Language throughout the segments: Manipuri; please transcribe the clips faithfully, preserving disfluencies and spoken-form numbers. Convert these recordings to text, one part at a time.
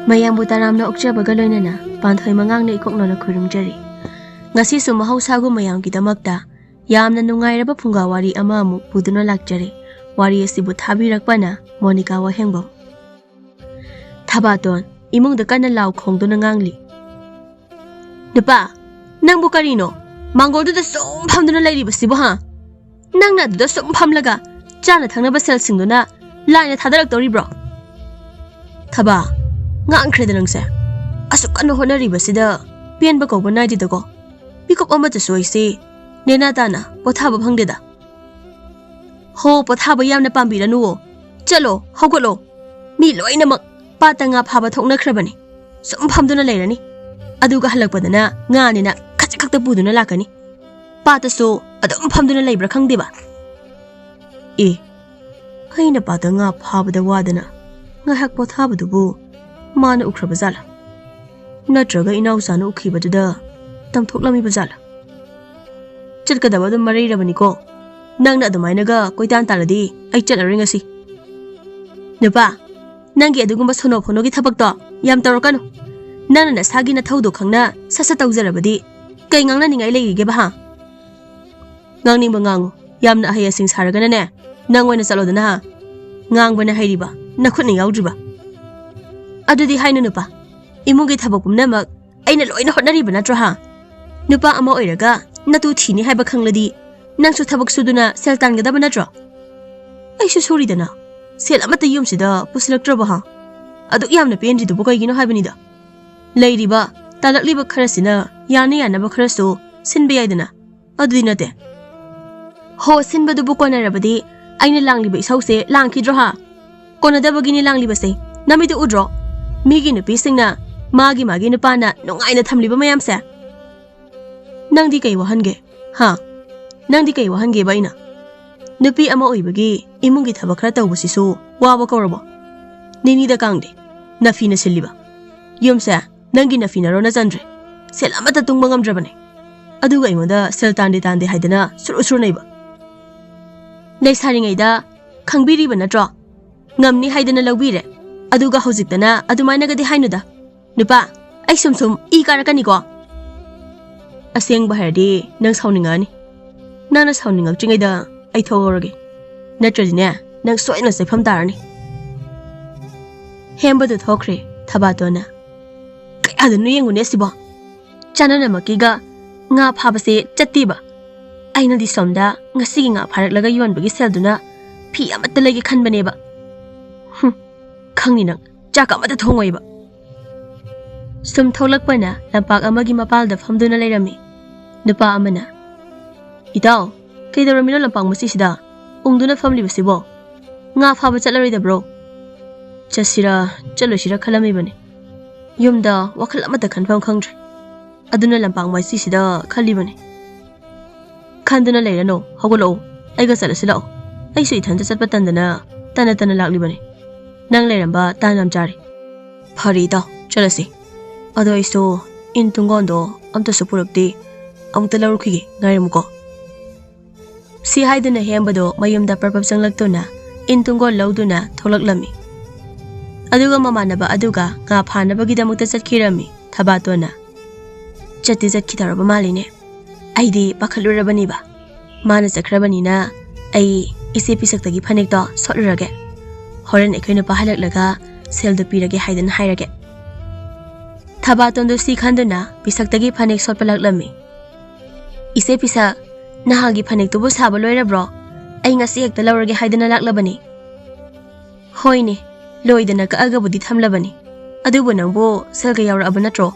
ꯃꯌꯥꯝꯕꯨ ꯇꯔꯥꯝꯅ ꯑꯣꯛꯆꯕꯒ ꯂꯣꯏꯅꯅ ꯄꯥꯟꯊꯣꯏ ꯃꯉꯥꯡꯅ ꯏꯀꯣꯛꯅꯣꯅ ꯈꯨꯔꯨꯝꯖꯔꯤ꯫ ꯉꯁꯤꯁꯨ ꯃꯍꯧꯁꯥꯒꯨꯝ ꯃꯌꯥꯝꯒꯤꯗꯃꯛꯇ ꯌꯥꯝꯅ ꯅꯨꯡꯉꯥꯏꯔꯕ ꯐꯨꯡꯒꯥ ꯋꯥꯔꯤ ꯑꯃ ꯑꯃꯨꯛ ꯄꯨꯗꯨꯅ ꯂꯥꯛꯆꯔꯦ꯫ ꯋꯥꯔꯤ ꯑꯁꯤꯕꯨ ꯊꯥꯕꯤꯔꯛꯄꯅ ꯃꯣꯅꯤꯀꯥ ꯋꯥꯍꯦꯡꯕꯝ꯫ ꯊꯕꯥꯇꯣꯟ ꯏꯃꯨꯡꯗ ꯀꯟꯅ ꯂꯥꯎ ꯈꯣꯡꯗꯨꯅ ꯉꯥꯡꯂꯤ꯫ "ꯅꯨꯄꯥ, ꯅꯪꯕꯨ ꯀꯔꯤꯅꯣ ꯃꯥꯡꯒꯣꯜꯗꯨꯗ ꯁꯨꯝ ꯐꯝꯗꯨꯅ ꯂꯩꯔꯤꯕꯁꯤꯕꯨ, ꯍꯥ? ꯅꯪꯅ ꯑꯗꯨꯗ ꯁꯨꯝ ꯐꯝꯂꯒ ꯆꯥꯅ ꯊꯛꯅꯕ ꯁꯦꯜꯁꯤꯡꯗꯨꯅ ꯂꯥꯏꯅ ꯊꯥꯗꯔꯛꯇꯧꯔꯤꯕ꯭ꯔꯣ?" "ꯊꯕꯥ, ꯉꯥꯡꯈ꯭ꯔꯦꯗ ꯅꯪꯁꯦ꯫ ꯑꯁꯨꯛ ꯀꯟꯅ ꯍꯣꯠꯅꯔꯤꯕꯁꯤꯗ ꯄꯦꯟꯕ ꯀꯧꯕ ꯅꯥꯏꯗꯦꯗꯀꯣ꯫ ꯃꯤꯀꯨꯞ ꯑꯃꯇꯁꯨ ꯑꯩꯁꯦ ꯅꯦꯅꯥ ꯇꯥꯅ ꯄꯣꯊꯥꯕ ꯐꯪꯗꯦꯗ꯫" "ꯍꯣ, ꯄꯣꯊꯥꯕ ꯌꯥꯝꯅ ꯄꯥꯝꯕꯤꯔꯅꯨꯋꯣ꯫ ꯆꯠꯂꯣ, ꯍꯧꯒꯠꯂꯣ꯫ ꯃꯤ ꯂꯣꯏꯅꯃꯛ ꯄꯥꯠꯇ ꯉꯥ ꯐꯥꯕ ꯊꯣꯛꯅꯈ꯭ꯔꯕꯅꯤ꯫ ꯁꯨꯝ ꯐꯝꯗꯨꯅ ꯂꯩꯔꯅꯤ꯫ ꯑꯗꯨꯒ ꯍꯜꯂꯛꯄꯗꯅ ꯉꯥꯅꯤꯅ ꯈꯖꯤꯛ ꯈꯛꯇ ꯄꯨꯗꯨꯅ ꯂꯥꯛꯀꯅꯤ꯫ ꯄꯥꯠꯇꯁꯨ ꯑꯗꯨꯝ ꯐꯝꯗꯨꯅ ꯂꯩꯕ꯭ꯔꯥ ꯈꯪꯗꯦꯕ꯫" "ꯑꯦ, ꯑꯩꯅ ꯄꯥꯠꯇ ꯉꯥ ꯐꯥꯕꯗ ꯋꯥꯗꯅ ꯉꯥꯏꯍꯥꯛ ꯄꯣꯊꯥꯕꯗꯨꯕꯨ ꯃꯥꯅ ꯎꯈ꯭ꯔꯕ ꯖꯥꯠꯂꯥ? ꯅꯠꯇ꯭ꯔꯒ ꯏꯅꯥꯎꯆꯥꯅ ꯎꯈꯤꯕꯗꯨꯗ ꯇꯝꯊꯣꯛꯂꯝꯃꯤꯕ ꯖꯥꯠꯂꯥ? ꯆꯠꯀꯗꯕ ꯑꯗꯨꯝ ꯃꯔꯩꯔꯕꯅꯤꯀꯣ꯫ ꯅꯪꯅ ꯑꯗꯨꯃꯥꯏꯅꯒ ꯀꯣꯏꯇꯥꯟ ꯇꯥꯜꯂꯗꯤ ꯑꯩ ꯆꯠꯂꯔꯣꯏ ꯉꯁꯤ꯫" "ꯅꯨꯄꯥ, ꯅꯪꯒꯤ ꯑꯗꯨꯒꯨꯝꯕ ꯁꯣꯅꯣ ꯐꯣꯅꯣꯒꯤ ꯊꯕꯛꯇꯣ ꯌꯥꯝ ꯇꯧꯔꯛꯀꯅꯨ꯫ ꯅꯪꯅ ꯅꯁꯥꯒꯤ ꯅꯊꯧꯗꯣ ꯈꯪꯅ ꯁꯠ ꯁꯠ ꯇꯧꯖꯔꯕꯗꯤ ꯀꯩ ꯉꯥꯡꯅꯅꯤꯡꯉꯥꯏ ꯂꯩꯔꯤꯒꯦꯕ, ꯍꯥ?" "ꯉꯥꯡꯅꯤꯡꯕ ꯉꯥꯡꯉꯨ꯫ ꯌꯥꯝꯅ ꯑꯍꯩ ꯑꯁꯤꯡ ꯁꯥꯔꯒꯅꯅꯦ, ꯅꯪ ꯑꯣꯏꯅ ꯆꯠꯂꯣꯗꯅ, ꯍꯥ? ꯉꯥꯡꯕꯅ ꯍꯩꯔꯤꯕ, ꯅꯈꯨꯠꯅ ꯌꯥꯎꯗ꯭ꯔꯤꯕ꯫" "ꯑꯗꯨꯗꯤ ꯍꯥꯏꯅꯨ ꯅꯨꯄꯥ, ꯏꯃꯨꯡꯒꯤ ꯊꯕꯛ ꯄꯨꯝꯅꯃꯛ ꯑꯩꯅ ꯂꯣꯏꯅ ꯍꯣꯠꯅꯔꯤꯕ ꯅꯠꯇ꯭ꯔꯣ, ꯍꯥ? ꯅꯨꯄꯥ ꯑꯃ ꯑꯣꯏꯔꯒ ꯅꯇꯨ ꯊꯤꯅꯤ ꯍꯥꯏꯕ ꯈꯪꯂꯗꯤ ꯅꯪꯁꯨ ꯊꯕꯛ ꯁꯨꯗꯨꯅ ꯁꯦꯜ ꯇꯥꯟꯒꯗꯕ ꯅꯠꯇ꯭ꯔꯣ?" "ꯑꯩꯁꯨ ꯁꯨꯔꯤꯗꯅ, ꯁꯦꯜ ꯑꯃꯠꯇ ꯌꯨꯝꯁꯤꯗ ꯄꯨꯁꯤꯜꯂꯛꯇ꯭ꯔꯕ, ꯍꯥ? ꯑꯗꯨꯛ ꯌꯥꯝꯅ ꯄꯦꯟꯗ꯭ꯔꯤꯗꯨꯕꯨ ꯀꯩꯒꯤꯅꯣ ꯍꯥꯏꯕꯅꯤꯗ꯫ ꯂꯩꯔꯤꯕ ꯇꯥꯜꯂꯛꯂꯤꯕ ꯈꯔꯁꯤꯅ ꯌꯥꯅ ꯌꯥꯅꯕ ꯈꯔꯁꯨ ꯁꯤꯟꯕ ꯌꯥꯏꯗꯅ, ꯑꯗꯨꯗꯤ ꯅꯠꯇꯦ?" "ꯍꯣ, ꯁꯤꯟꯕꯗꯨꯕꯨ ꯀꯣꯟꯅꯔꯕꯗꯤ ꯑꯩꯅ ꯂꯥꯡꯂꯤꯕ ꯏꯁꯧꯁꯦ ꯂꯥꯡꯈꯤꯗ꯭ꯔꯣ, ꯍꯥ? ꯀꯣꯟꯅꯗꯕꯒꯤꯅꯤ ꯂꯥꯡꯂꯤꯕꯁꯦ꯫ ꯅꯃꯤꯠꯇꯨ ꯎꯗ꯭ꯔꯣ? ꯃꯤꯒꯤ ꯅꯨꯄꯤꯁꯤꯡꯅ ꯃꯥꯒꯤ ꯃꯥꯒꯤ ꯅꯨꯄꯥꯅ ꯅꯨꯡꯉꯥꯏꯅ ꯊꯝꯂꯤꯕ ꯃꯌꯥꯝꯁꯦ꯫" "ꯅꯪꯗꯤ ꯀꯩ ꯋꯥꯍꯟꯒꯦ, ꯍꯥ? ꯅꯪꯗꯤ ꯀꯩ ꯋꯥꯍꯟꯒꯦꯕ ꯑꯩꯅ? ꯅꯨꯄꯤ ꯑꯃ ꯑꯣꯏꯕꯒꯤ ꯏꯃꯨꯡꯒꯤ ꯊꯕꯛ ꯈꯔ ꯇꯧꯕꯁꯤꯁꯨ ꯋꯥꯕ ꯀꯧꯔꯕꯣ? ꯅꯤꯅꯤꯗ ꯀꯥꯡꯗꯦ, ꯅꯐꯤꯅ ꯁꯤꯜꯂꯤꯕ꯫ ꯌꯨꯝꯁꯦ ꯅꯪꯒꯤ ꯅꯐꯤꯅꯔꯣꯅ ꯆꯟꯗ꯭ꯔꯦ꯫ ꯁꯦꯜ ꯑꯃꯠꯇ ꯇꯨꯡꯕ ꯉꯝꯗ꯭ꯔꯕꯅꯦ꯫ ꯑꯗꯨꯒ ꯑꯩꯉꯣꯟꯗ ꯁꯦꯜ ꯇꯥꯟꯗꯦ ꯇꯥꯟꯗꯦ ꯍꯥꯏꯗꯅ ꯁꯨꯔꯨ ꯁꯨꯔꯨ ꯅꯩꯕ꯫ ꯂꯩꯁꯥꯔꯤꯉꯩꯗ ꯈꯪꯕꯤꯔꯤꯕ ꯅꯠꯇ꯭ꯔꯣ? ꯉꯝꯅꯤ ꯍꯥꯏꯗꯅ ꯂꯧꯕꯤꯔꯦ꯫ ꯑꯗꯨꯒ ꯍꯧꯖꯤꯛꯇꯅ ꯑꯗꯨꯃꯥꯏꯅꯒꯗꯤ ꯍꯥꯏꯅꯨꯗ꯫ ꯅꯨꯄꯥ, ꯑꯩ ꯁꯨꯝ ꯁꯨꯝ ꯏ ꯀꯥꯔꯛꯀꯅꯤꯀꯣ꯫ ꯑꯁꯦꯡꯕ ꯍꯥꯏꯔꯗꯤ ꯅꯪ ꯁꯥꯎꯅꯤꯡꯉꯛꯑꯅꯤ꯫ ꯅꯪꯅ ꯁꯥꯎꯅꯤꯡꯉꯛꯇ꯭ꯔꯤꯉꯩꯗ ꯑꯩ ꯊꯣꯛꯍꯧꯔꯒꯦ꯫ ꯅꯠꯇ꯭ꯔꯗꯤꯅꯦ, ꯅꯪ ꯁꯣꯏꯗꯅ ꯆꯩꯐꯝ ꯇꯥꯔꯅꯤ꯫ ꯍꯦꯝꯕꯗꯨ ꯊꯣꯛꯈ꯭ꯔꯦ ꯊꯕꯥꯇꯣꯟꯅ꯫ ꯀꯌꯥꯗꯅꯣ ꯌꯦꯡꯉꯨꯅꯦ ꯑꯁꯤꯕꯣ꯫ ꯆꯥꯅꯅꯃꯛꯀꯤꯒ ꯉꯥ ꯐꯥꯕꯁꯦ ꯆꯠꯇꯦꯕ꯫ ꯑꯩꯅꯗꯤ ꯁꯣꯝꯗ ꯉꯁꯤꯒꯤ ꯉꯥ ꯐꯥꯔꯛꯂꯒ ꯌꯣꯟꯕꯒꯤ ꯁꯦꯜꯗꯨꯅ ꯐꯤ ꯑꯃꯠꯇ ꯂꯩꯒꯦ ꯈꯟꯕꯅꯦꯕ꯫ ꯍꯨꯝ, ꯈꯪꯅꯤ ꯅꯪ, ꯆꯥꯛ ꯑꯃꯠꯇ ꯊꯣꯡꯉꯣꯏꯕ꯫ ꯁꯨꯝ ꯊꯣꯛꯂꯛꯄꯅ ꯂꯝꯄꯥꯛ ꯑꯃꯒꯤ ꯃꯄꯥꯜꯗ ꯐꯝꯗꯨꯅ ꯂꯩꯔꯝꯃꯤ꯫ ꯅꯨꯄꯥ ꯑꯃꯅ, "ꯏꯇꯥꯎ, ꯀꯩꯗꯧꯔꯝꯃꯤꯅꯣ ꯂꯝꯄꯥꯛ ꯃꯆꯤꯁꯤꯗ ꯎꯪꯗꯨꯅ ꯐꯝꯂꯤꯕꯁꯤꯕꯣ? ꯉꯥ ꯐꯥꯕ ꯆꯠꯂꯔꯣꯏꯗꯕ꯭ꯔꯣ?" "ꯆꯠꯁꯤꯔꯥ ꯆꯠꯂꯣꯏꯁꯤꯔꯥ ꯈꯜꯂꯝꯃꯤꯕꯅꯤ꯫ ꯌꯨꯝꯗ ꯋꯥꯈꯜ ꯑꯃꯠꯇ ꯈꯟꯐꯝ ꯈꯪꯗ꯭ꯔꯦ꯫ ꯑꯗꯨꯅ ꯂꯝꯄꯥꯛ ꯃꯆꯤꯁꯤꯗ ꯈꯜꯂꯤꯕꯅꯤ꯫" "ꯈꯟꯗꯨꯅ ꯂꯩꯔꯅꯨ, ꯍꯧꯒꯠꯂꯛꯎ, ꯑꯩꯒ ꯆꯠꯂꯁꯤ ꯂꯥꯛꯑꯣ꯫ ꯑꯩꯁꯨ ꯏꯊꯟꯇ ꯆꯠꯄ ꯇꯟꯗꯅ ꯇꯅ ꯇꯅ ꯂꯥꯛꯂꯤꯕꯅꯤ꯫ ꯅꯪ ꯂꯩꯔꯝꯕ ꯇꯥꯟ ꯌꯥꯝ ꯆꯥꯔꯦ꯫" "ꯐꯔꯦ ꯏꯇꯥꯎ, ꯆꯠꯂꯁꯤ꯫ ꯑꯗꯣ ꯑꯩꯁꯨ ꯏꯟ ꯇꯨꯡꯒꯣꯟꯗꯣ ꯑꯝꯇꯁꯨ ꯄꯨꯔꯛꯇꯦ, ꯑꯃꯨꯛꯇ ꯂꯧꯔꯨꯈꯤꯒꯦ, ꯉꯥꯏꯔꯝꯃꯨꯀꯣ꯫" ꯁꯤ ꯍꯥꯏꯗꯨꯅ ꯍꯦꯝꯕꯗꯣ ꯃꯌꯨꯝꯗ ꯄꯔꯞ ꯄꯔꯞ ꯆꯪꯂꯛꯇꯨꯅ ꯏꯟ ꯇꯨꯡꯒꯣꯜ ꯂꯧꯗꯨꯅ ꯊꯣꯛꯂꯛꯂꯝꯃꯤ꯫ ꯑꯗꯨꯒ ꯃꯃꯥꯟꯅꯕ ꯑꯗꯨꯒ ꯉꯥ ꯐꯥꯅꯕꯒꯤꯗꯃꯛꯇ ꯆꯠꯈꯤꯔꯝꯃꯤ ꯊꯕꯥꯇꯣꯟꯅ꯫ ꯆꯠꯇꯤ ꯆꯠꯈꯤꯗꯧꯔꯕ ꯃꯥꯜꯂꯤꯅꯦ꯫ ꯑꯩꯗꯤ ꯄꯥꯈꯠꯂꯨꯔꯕꯅꯤꯕ꯫ ꯃꯥꯅ ꯆꯠꯈ꯭ꯔꯕꯅꯤꯅ ꯑꯩ ꯏꯆꯦ ꯄꯤꯁꯛꯇꯒꯤ ꯐꯅꯦꯛꯇꯣ ꯁꯣꯠꯂꯨꯔꯒꯦ꯫ ꯍꯣꯔꯦꯟ ꯑꯩꯈꯣꯏ ꯅꯨꯄꯥ ꯍꯜꯂꯛꯂꯒ ꯁꯦꯜꯗꯣ ꯄꯤꯔꯒꯦ ꯍꯥꯏꯗꯅ ꯍꯥꯏꯔꯒꯦ꯫ ꯊꯕꯥꯇꯣꯟꯗꯨ ꯁꯤ ꯈꯟꯗꯨꯅ ꯄꯤꯁꯛꯇꯒꯤ ꯐꯅꯦꯛ ꯁꯣꯠꯄ ꯂꯥꯛꯂꯝꯃꯤ꯫ "ꯏꯆꯦ ꯄꯤꯁꯛ, ꯅꯍꯥꯟꯒꯤ ꯐꯅꯦꯛꯇꯨꯕꯨ ꯁꯥꯕ ꯂꯣꯏꯔꯕ꯭ꯔꯣ? ꯑꯩ ꯉꯁꯤ ꯍꯦꯛꯇ ꯂꯧꯔꯒꯦ ꯍꯥꯏꯗꯅ ꯂꯥꯛꯂꯕꯅꯤ꯫" "ꯍꯣꯏꯅꯦ, ꯂꯣꯏꯗꯅ ꯀꯛꯑꯒꯕꯨꯗꯤ ꯊꯝꯂꯕꯅꯤ꯫ ꯑꯗꯨꯕꯨ ꯅꯪꯕꯨ ꯁꯦꯜꯒ ꯌꯥꯎꯔꯛꯑꯕ ꯅꯠꯇ꯭ꯔꯣ?"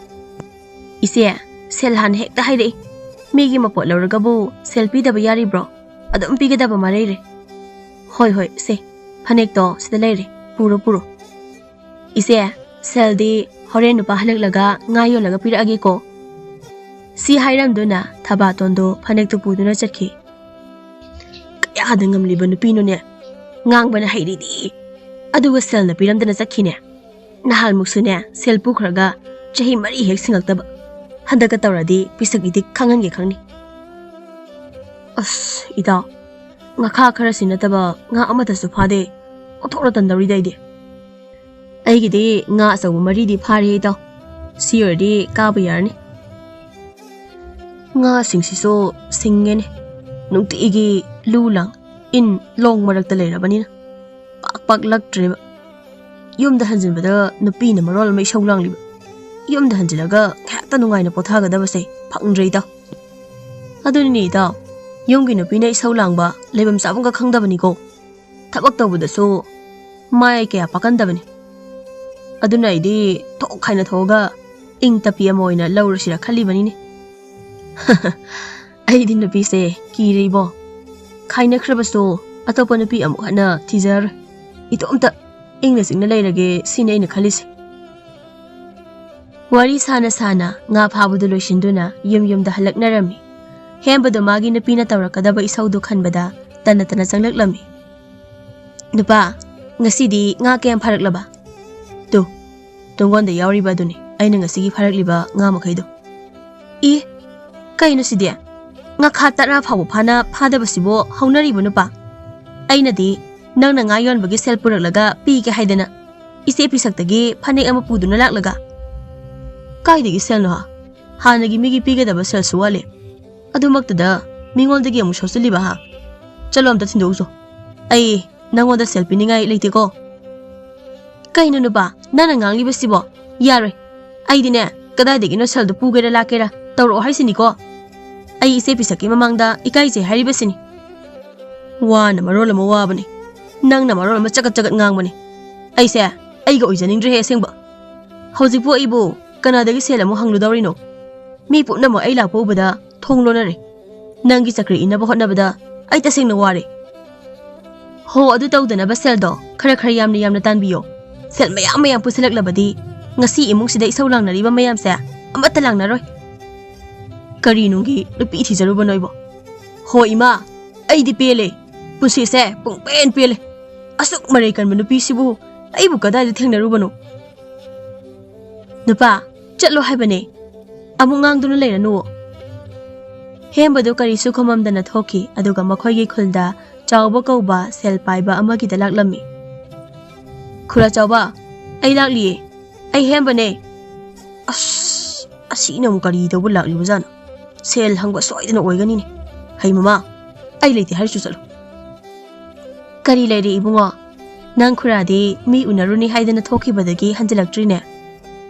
"ꯏꯆꯦ, ꯁꯦꯜ ꯍꯥꯟꯅ ꯍꯦꯛꯇ ꯍꯥꯏꯔꯛꯏ꯫ ꯃꯤꯒꯤ ꯃꯄꯣꯠ ꯂꯧꯔꯒꯕꯨ ꯁꯦꯜ ꯄꯤꯗꯕ ꯌꯥꯔꯤꯕ꯭ꯔꯣ? ꯑꯗꯨꯝ ꯄꯤꯒꯗꯕ ꯃꯥ ꯂꯩꯔꯦ꯫" "ꯍꯣꯏ, ꯍꯣꯏ, ꯁꯦ, ꯐꯅꯦꯛꯇꯣ ꯁꯤꯗ ꯂꯩꯔꯦ, ꯄꯨꯔꯣ, ꯄꯨꯔꯣ꯫" "ꯏꯆꯦ, ꯁꯦꯜꯗꯤ ꯍꯣꯔꯦꯟ ꯅꯨꯄꯥ ꯍꯜꯂꯛꯂꯒ ꯉꯥ ꯌꯣꯜꯂꯒ ꯄꯤꯔꯛꯑꯒꯦꯀꯣ꯫" ꯁꯤ ꯍꯥꯏꯔꯝꯗꯨꯅ ꯊꯕꯥꯇꯣꯟꯗꯣ ꯐꯅꯦꯛꯇꯨ ꯄꯨꯗꯨꯅ ꯆꯠꯈꯤ꯫ ꯀꯌꯥꯗ ꯉꯝꯂꯤꯕ ꯅꯨꯄꯤꯅꯣꯅꯦ꯫ ꯉꯥꯡꯕꯅ ꯍꯩꯔꯤꯗꯤ꯫ ꯑꯗꯨꯒ ꯁꯦꯜꯅ ꯄꯤꯔꯝꯗꯅ ꯆꯠꯈꯤꯅꯦ꯫ ꯅꯍꯥꯟꯃꯨꯛꯁꯨꯅꯦ, ꯁꯦꯜ ꯄꯨꯈ꯭ꯔꯒ ꯆꯍꯤ ꯃꯔꯤ ꯍꯦꯛ ꯁꯤꯡꯉꯛꯇꯕ꯫ ꯍꯟꯗꯛꯀ ꯇꯧꯔꯗꯤ ꯄꯤꯁꯛ ꯏꯗꯤꯛ ꯈꯪꯍꯟꯒꯦ ꯈꯪꯅꯤ꯫ ꯑꯁ, ꯏꯇꯥꯎ, ꯉꯥꯈꯥ ꯈꯔꯁꯤ ꯅꯠꯇꯕ ꯉꯥ ꯑꯃꯠꯇꯁꯨ ꯐꯥꯗꯦ꯫ ꯑꯣꯟꯊꯣꯛꯅ ꯇꯟꯗꯧꯔꯤꯗ ꯑꯩꯗꯤ꯫ ꯑꯩꯒꯤꯗꯤ ꯉꯥ ꯑꯆꯧꯕ ꯃꯔꯤꯗꯤ ꯐꯥꯔꯦ ꯏꯇꯥꯎ꯫ ꯁꯤ ꯑꯣꯏꯔꯗꯤ ꯀꯥꯕ ꯌꯥꯔꯅꯤ꯫ ꯉꯥꯁꯤꯡꯁꯤꯁꯨ ꯁꯤꯡꯉꯦꯅꯦ꯫ ꯅꯨꯡꯇꯤꯒꯤ ꯂꯨ ꯂꯥꯡ, ꯏꯟ ꯂꯣꯡ ꯃꯔꯛꯇ ꯂꯩꯔꯕꯅꯤꯅ ꯄꯥꯛ ꯄꯥꯛ ꯂꯛꯇ꯭ꯔꯦꯕ꯫ ꯌꯨꯝꯗ ꯍꯟꯖꯤꯟꯕꯗ ꯅꯨꯄꯤꯅ ꯃꯔꯣꯜ ꯑꯃ ꯏꯁꯧ ꯂꯥꯡꯂꯤꯕ꯫ ꯌꯨꯝꯗ ꯍꯟꯖꯤꯜꯂꯒ ꯉꯥꯏꯍꯥꯛꯇ ꯅꯨꯡꯉꯥꯏꯅ ꯄꯣꯊꯥꯒꯗꯕꯁꯦ ꯐꯪꯗ꯭ꯔꯦ ꯏꯇꯥꯎ꯫ ꯑꯗꯨꯅꯤꯅꯦ ꯏꯇꯥꯎ, ꯌꯨꯝꯒꯤ ꯅꯨꯄꯤꯅ ꯏꯁꯧ ꯂꯥꯡꯕ ꯂꯩꯐꯝ ꯆꯥꯐꯝꯒ ꯈꯪꯗꯕꯅꯤꯀꯣ꯫ ꯊꯕꯛ ꯇꯧꯕꯗꯁꯨ ꯃꯥꯏ ꯀꯌꯥ ꯄꯥꯀꯟꯗꯕꯅꯤ꯫ ꯑꯗꯨꯅ ꯑꯩꯗꯤ ꯊꯣꯛ ꯈꯥꯏꯅ ꯊꯣꯛꯑꯒ ꯏꯪ ꯇꯞꯄꯤ ꯑꯃ ꯑꯣꯏꯅ ꯂꯧꯔꯁꯤꯔ ꯈꯜꯂꯤꯕꯅꯤꯅꯦ꯫ ꯑꯩꯗꯤ ꯅꯨꯄꯤꯁꯦ ꯀꯤꯔꯦ ꯏꯕꯣ꯫ ꯈꯥꯏꯅꯈ꯭ꯔꯕꯁꯨ ꯑꯇꯣꯞꯄ ꯅꯨꯄꯤ ꯑꯃꯨꯛ ꯍꯟꯅ ꯊꯤꯖꯔꯔꯣꯏ꯫ ꯏꯇꯣꯝꯇ ꯏꯪꯅ ꯆꯤꯛꯅ ꯂꯩꯔꯒꯦ ꯁꯤꯅꯤ ꯑꯩꯅ ꯈꯜꯂꯤꯁꯦ꯫ ꯋꯥꯔꯤ ꯁꯥꯅ ꯁꯥꯅ ꯉꯥ ꯐꯥꯕꯗꯨ ꯂꯣꯏꯁꯤꯟꯗꯨꯅ ꯌꯨꯝ ꯌꯨꯝꯗ ꯍꯜꯂꯛꯅꯔꯝꯃꯤ꯫ ꯍꯦꯝꯕꯗꯣ ꯃꯥꯒꯤ ꯅꯨꯄꯤꯅ ꯇꯧꯔꯛꯀꯗꯕ ꯏꯁꯧꯗꯨ ꯈꯟꯕꯗ ꯇꯟꯅ ꯇꯟꯅ ꯆꯪꯂꯛꯂꯝꯃꯤ꯫ "ꯅꯨꯄꯥ, ꯉꯁꯤꯗꯤ ꯉꯥ ꯀꯌꯥꯝ ꯐꯥꯔꯛꯂꯕ?" "ꯇꯨ, ꯇꯨꯡꯒꯣꯟꯗ ꯌꯥꯎꯔꯤꯕ ꯑꯗꯨꯅꯤ ꯑꯩꯅ ꯉꯁꯤꯒꯤ ꯐꯥꯔꯛꯂꯤꯕ ꯉꯥ ꯃꯈꯩꯗꯣ꯫" "ꯏ, ꯀꯩꯅꯣ ꯁꯤꯗꯤ? ꯉꯥꯈꯥ ꯇꯔꯥ ꯐꯥꯎꯕ ꯐꯥꯅ ꯐꯥꯗꯕꯁꯤꯕꯨ ꯍꯧꯅꯔꯤꯕ ꯅꯨꯄꯥ? ꯑꯩꯅꯗꯤ ꯅꯪꯅ ꯉꯥ ꯌꯣꯟꯕꯒꯤ ꯁꯦꯜ ꯄꯨꯔꯛꯂꯒ ꯄꯤꯒꯦ ꯍꯥꯏꯗꯅ ꯏꯆꯦ ꯄꯤꯁꯛꯇꯒꯤ ꯐꯅꯦꯛ ꯑꯃ ꯄꯨꯗꯨꯅ ꯂꯥꯛꯂꯒ꯫ ꯀꯥꯏꯗꯒꯤ ꯁꯦꯜꯅꯣ ꯍꯥ? ꯍꯥꯟꯅꯒꯤ ꯃꯤꯒꯤ ꯄꯤꯒꯗꯕ ꯁꯦꯜꯁꯨ ꯋꯥꯠꯂꯤ꯫ ꯑꯗꯨꯃꯛꯇꯗ ꯃꯤꯉꯣꯟꯗꯒꯤ ꯑꯃꯨꯛ ꯁꯣꯠꯆꯜꯂꯤꯕ ꯍꯥ? ꯆꯠꯂꯣ ꯑꯝꯇ ꯊꯤꯟꯗꯣꯛꯎꯆꯣ꯫ ꯑꯩ ꯅꯪꯉꯣꯟꯗ ꯁꯦꯜ ꯄꯤꯅꯤꯡꯉꯥꯏ ꯂꯩꯇꯦꯀꯣ꯫" "ꯀꯩꯅꯣ ꯅꯨꯄꯥ, ꯅꯪꯅ ꯉꯥꯡꯂꯤꯕꯁꯤꯕꯣ? ꯌꯥꯔꯣꯏ꯫ ꯑꯩꯗꯤꯅꯦ, ꯀꯗꯥꯏꯗꯒꯤꯅꯣ ꯁꯦꯜꯗꯨ ꯄꯨꯒꯦꯔꯥ ꯂꯥꯛꯀꯦꯔꯥ ꯇꯧꯔꯛꯑꯣ ꯍꯥꯏꯁꯤꯅꯤꯀꯣ꯫ ꯑꯩ ꯏꯆꯦ ꯄꯤꯁꯛꯀꯤ ꯃꯃꯥꯡꯗ ꯏꯀꯥꯏꯖꯩ ꯍꯥꯏꯔꯤꯕꯁꯤꯅꯤ꯫" "ꯋꯥꯅ ꯃꯔꯣꯜ ꯑꯃ ꯋꯥꯕꯅꯤ, ꯅꯪꯅ ꯃꯔꯣꯜ ꯑꯃ ꯆꯒꯠ ꯆꯒꯠ ꯉꯥꯡꯕꯅꯤ꯫ ꯑꯩꯁꯦ ꯑꯩꯒ ꯑꯣꯏꯖꯅꯤꯡꯗ꯭ꯔꯦꯍꯦ ꯑꯁꯦꯡꯕ꯫ ꯍꯧꯖꯤꯛꯄꯨ ꯑꯩꯕꯨ ꯀꯅꯥꯗꯒꯤ ꯁꯦꯜ ꯑꯃꯨꯛ ꯍꯪꯂꯨꯗꯧꯔꯤꯅꯣ? ꯃꯤ ꯄꯨꯝꯅꯃꯛ ꯑꯩ ꯂꯥꯛꯄ ꯎꯕꯗ ꯊꯣꯡ ꯂꯣꯟꯅꯔꯦ꯫ ꯅꯪꯒꯤ ꯆꯀ꯭ꯔꯤ ꯏꯟꯅꯕ ꯍꯣꯠꯅꯕꯗ ꯑꯩ ꯇꯁꯦꯡꯅ ꯋꯥꯔꯦ꯫ ꯍꯣ, ꯑꯗꯨ ꯇꯧꯗꯅꯕ ꯁꯦꯜꯗꯣ ꯈꯔ ꯈꯔ ꯌꯥꯝꯅ ꯌꯥꯝꯅ ꯇꯥꯟꯕꯤꯌꯣ꯫ ꯁꯦꯜ ꯃꯌꯥꯝ ꯃꯌꯥꯝ ꯄꯨꯁꯤꯜꯂꯛꯂꯕꯗꯤ ꯉꯁꯤ ꯏꯃꯨꯡꯁꯤꯗ ꯏꯁꯧ ꯂꯥꯡꯅꯔꯤꯕ ꯃꯌꯥꯝꯁꯦ ꯑꯃꯠꯇ ꯂꯥꯡꯅꯔꯣꯏ꯫" "ꯀꯔꯤ ꯅꯨꯡꯒꯤ ꯅꯨꯄꯤ ꯊꯤꯖꯔꯨꯕꯅꯣ ꯑꯩꯕꯣ? ꯍꯣ ꯏꯃꯥ, ꯑꯩꯗꯤ ꯄꯦꯜꯂꯦ꯫ ꯄꯨꯟꯁꯤꯁꯦ ꯄꯨꯡꯄꯦꯟ ꯄꯦꯜꯂꯦ꯫ ꯑꯁꯨꯛ ꯃꯔꯩ ꯀꯟꯕ ꯅꯨꯄꯤꯁꯤꯕꯨ ꯑꯩꯕꯨ ꯀꯗꯥꯏꯗ ꯊꯦꯡꯅꯔꯨꯕꯅꯣ?" "ꯅꯨꯄꯥ, ꯆꯠꯂꯣ ꯍꯥꯏꯕꯅꯦ꯫ ꯑꯃꯨꯛ ꯉꯥꯡꯗꯨꯅ ꯂꯩꯔꯅꯨ꯫" ꯍꯦꯝꯕꯗꯨ ꯀꯔꯤꯁꯨ ꯈꯨꯝꯃꯝꯗꯅ ꯊꯣꯛꯈꯤ, ꯑꯗꯨꯒ ꯃꯈꯣꯏꯒꯤ ꯈꯨꯜꯗ ꯆꯥꯎꯕ ꯀꯧꯕ ꯁꯦꯜ ꯄꯥꯏꯕ ꯑꯃꯒꯤꯗ ꯂꯥꯛꯂꯝꯃꯤ꯫ "ꯈꯨꯔꯥ ꯆꯥꯎꯕ, ꯑꯩ ꯂꯥꯛꯂꯤꯌꯦ꯫ ꯑꯩ ꯍꯦꯝꯕꯅꯦ꯫ ꯑꯁ, ꯑꯁꯤꯅ ꯑꯃꯨꯛ ꯀꯔꯤ ꯇꯧꯕ ꯂꯥꯛꯂꯤꯕꯖꯥꯠꯅꯣ? ꯁꯦꯜ ꯍꯪꯕ ꯁꯣꯏꯗꯅ ꯑꯣꯏꯒꯅꯤꯅꯦ꯫ ꯍꯩ ꯃꯃꯥ, ꯑꯩ ꯂꯩꯇꯦ ꯍꯥꯏꯔꯁꯨ ꯆꯠꯂꯣ꯫ ꯀꯔꯤ ꯂꯩꯔꯦ ꯏꯕꯨꯡꯉꯣ? ꯅꯪ ꯈꯨꯔꯥꯗꯤ ꯃꯤ ꯎꯅꯔꯨꯅꯤ ꯍꯥꯏꯗꯅ ꯊꯣꯛꯈꯤꯕꯗꯒꯤ ꯍꯟꯖꯤꯜꯂꯛꯇ꯭ꯔꯤꯅꯦ꯫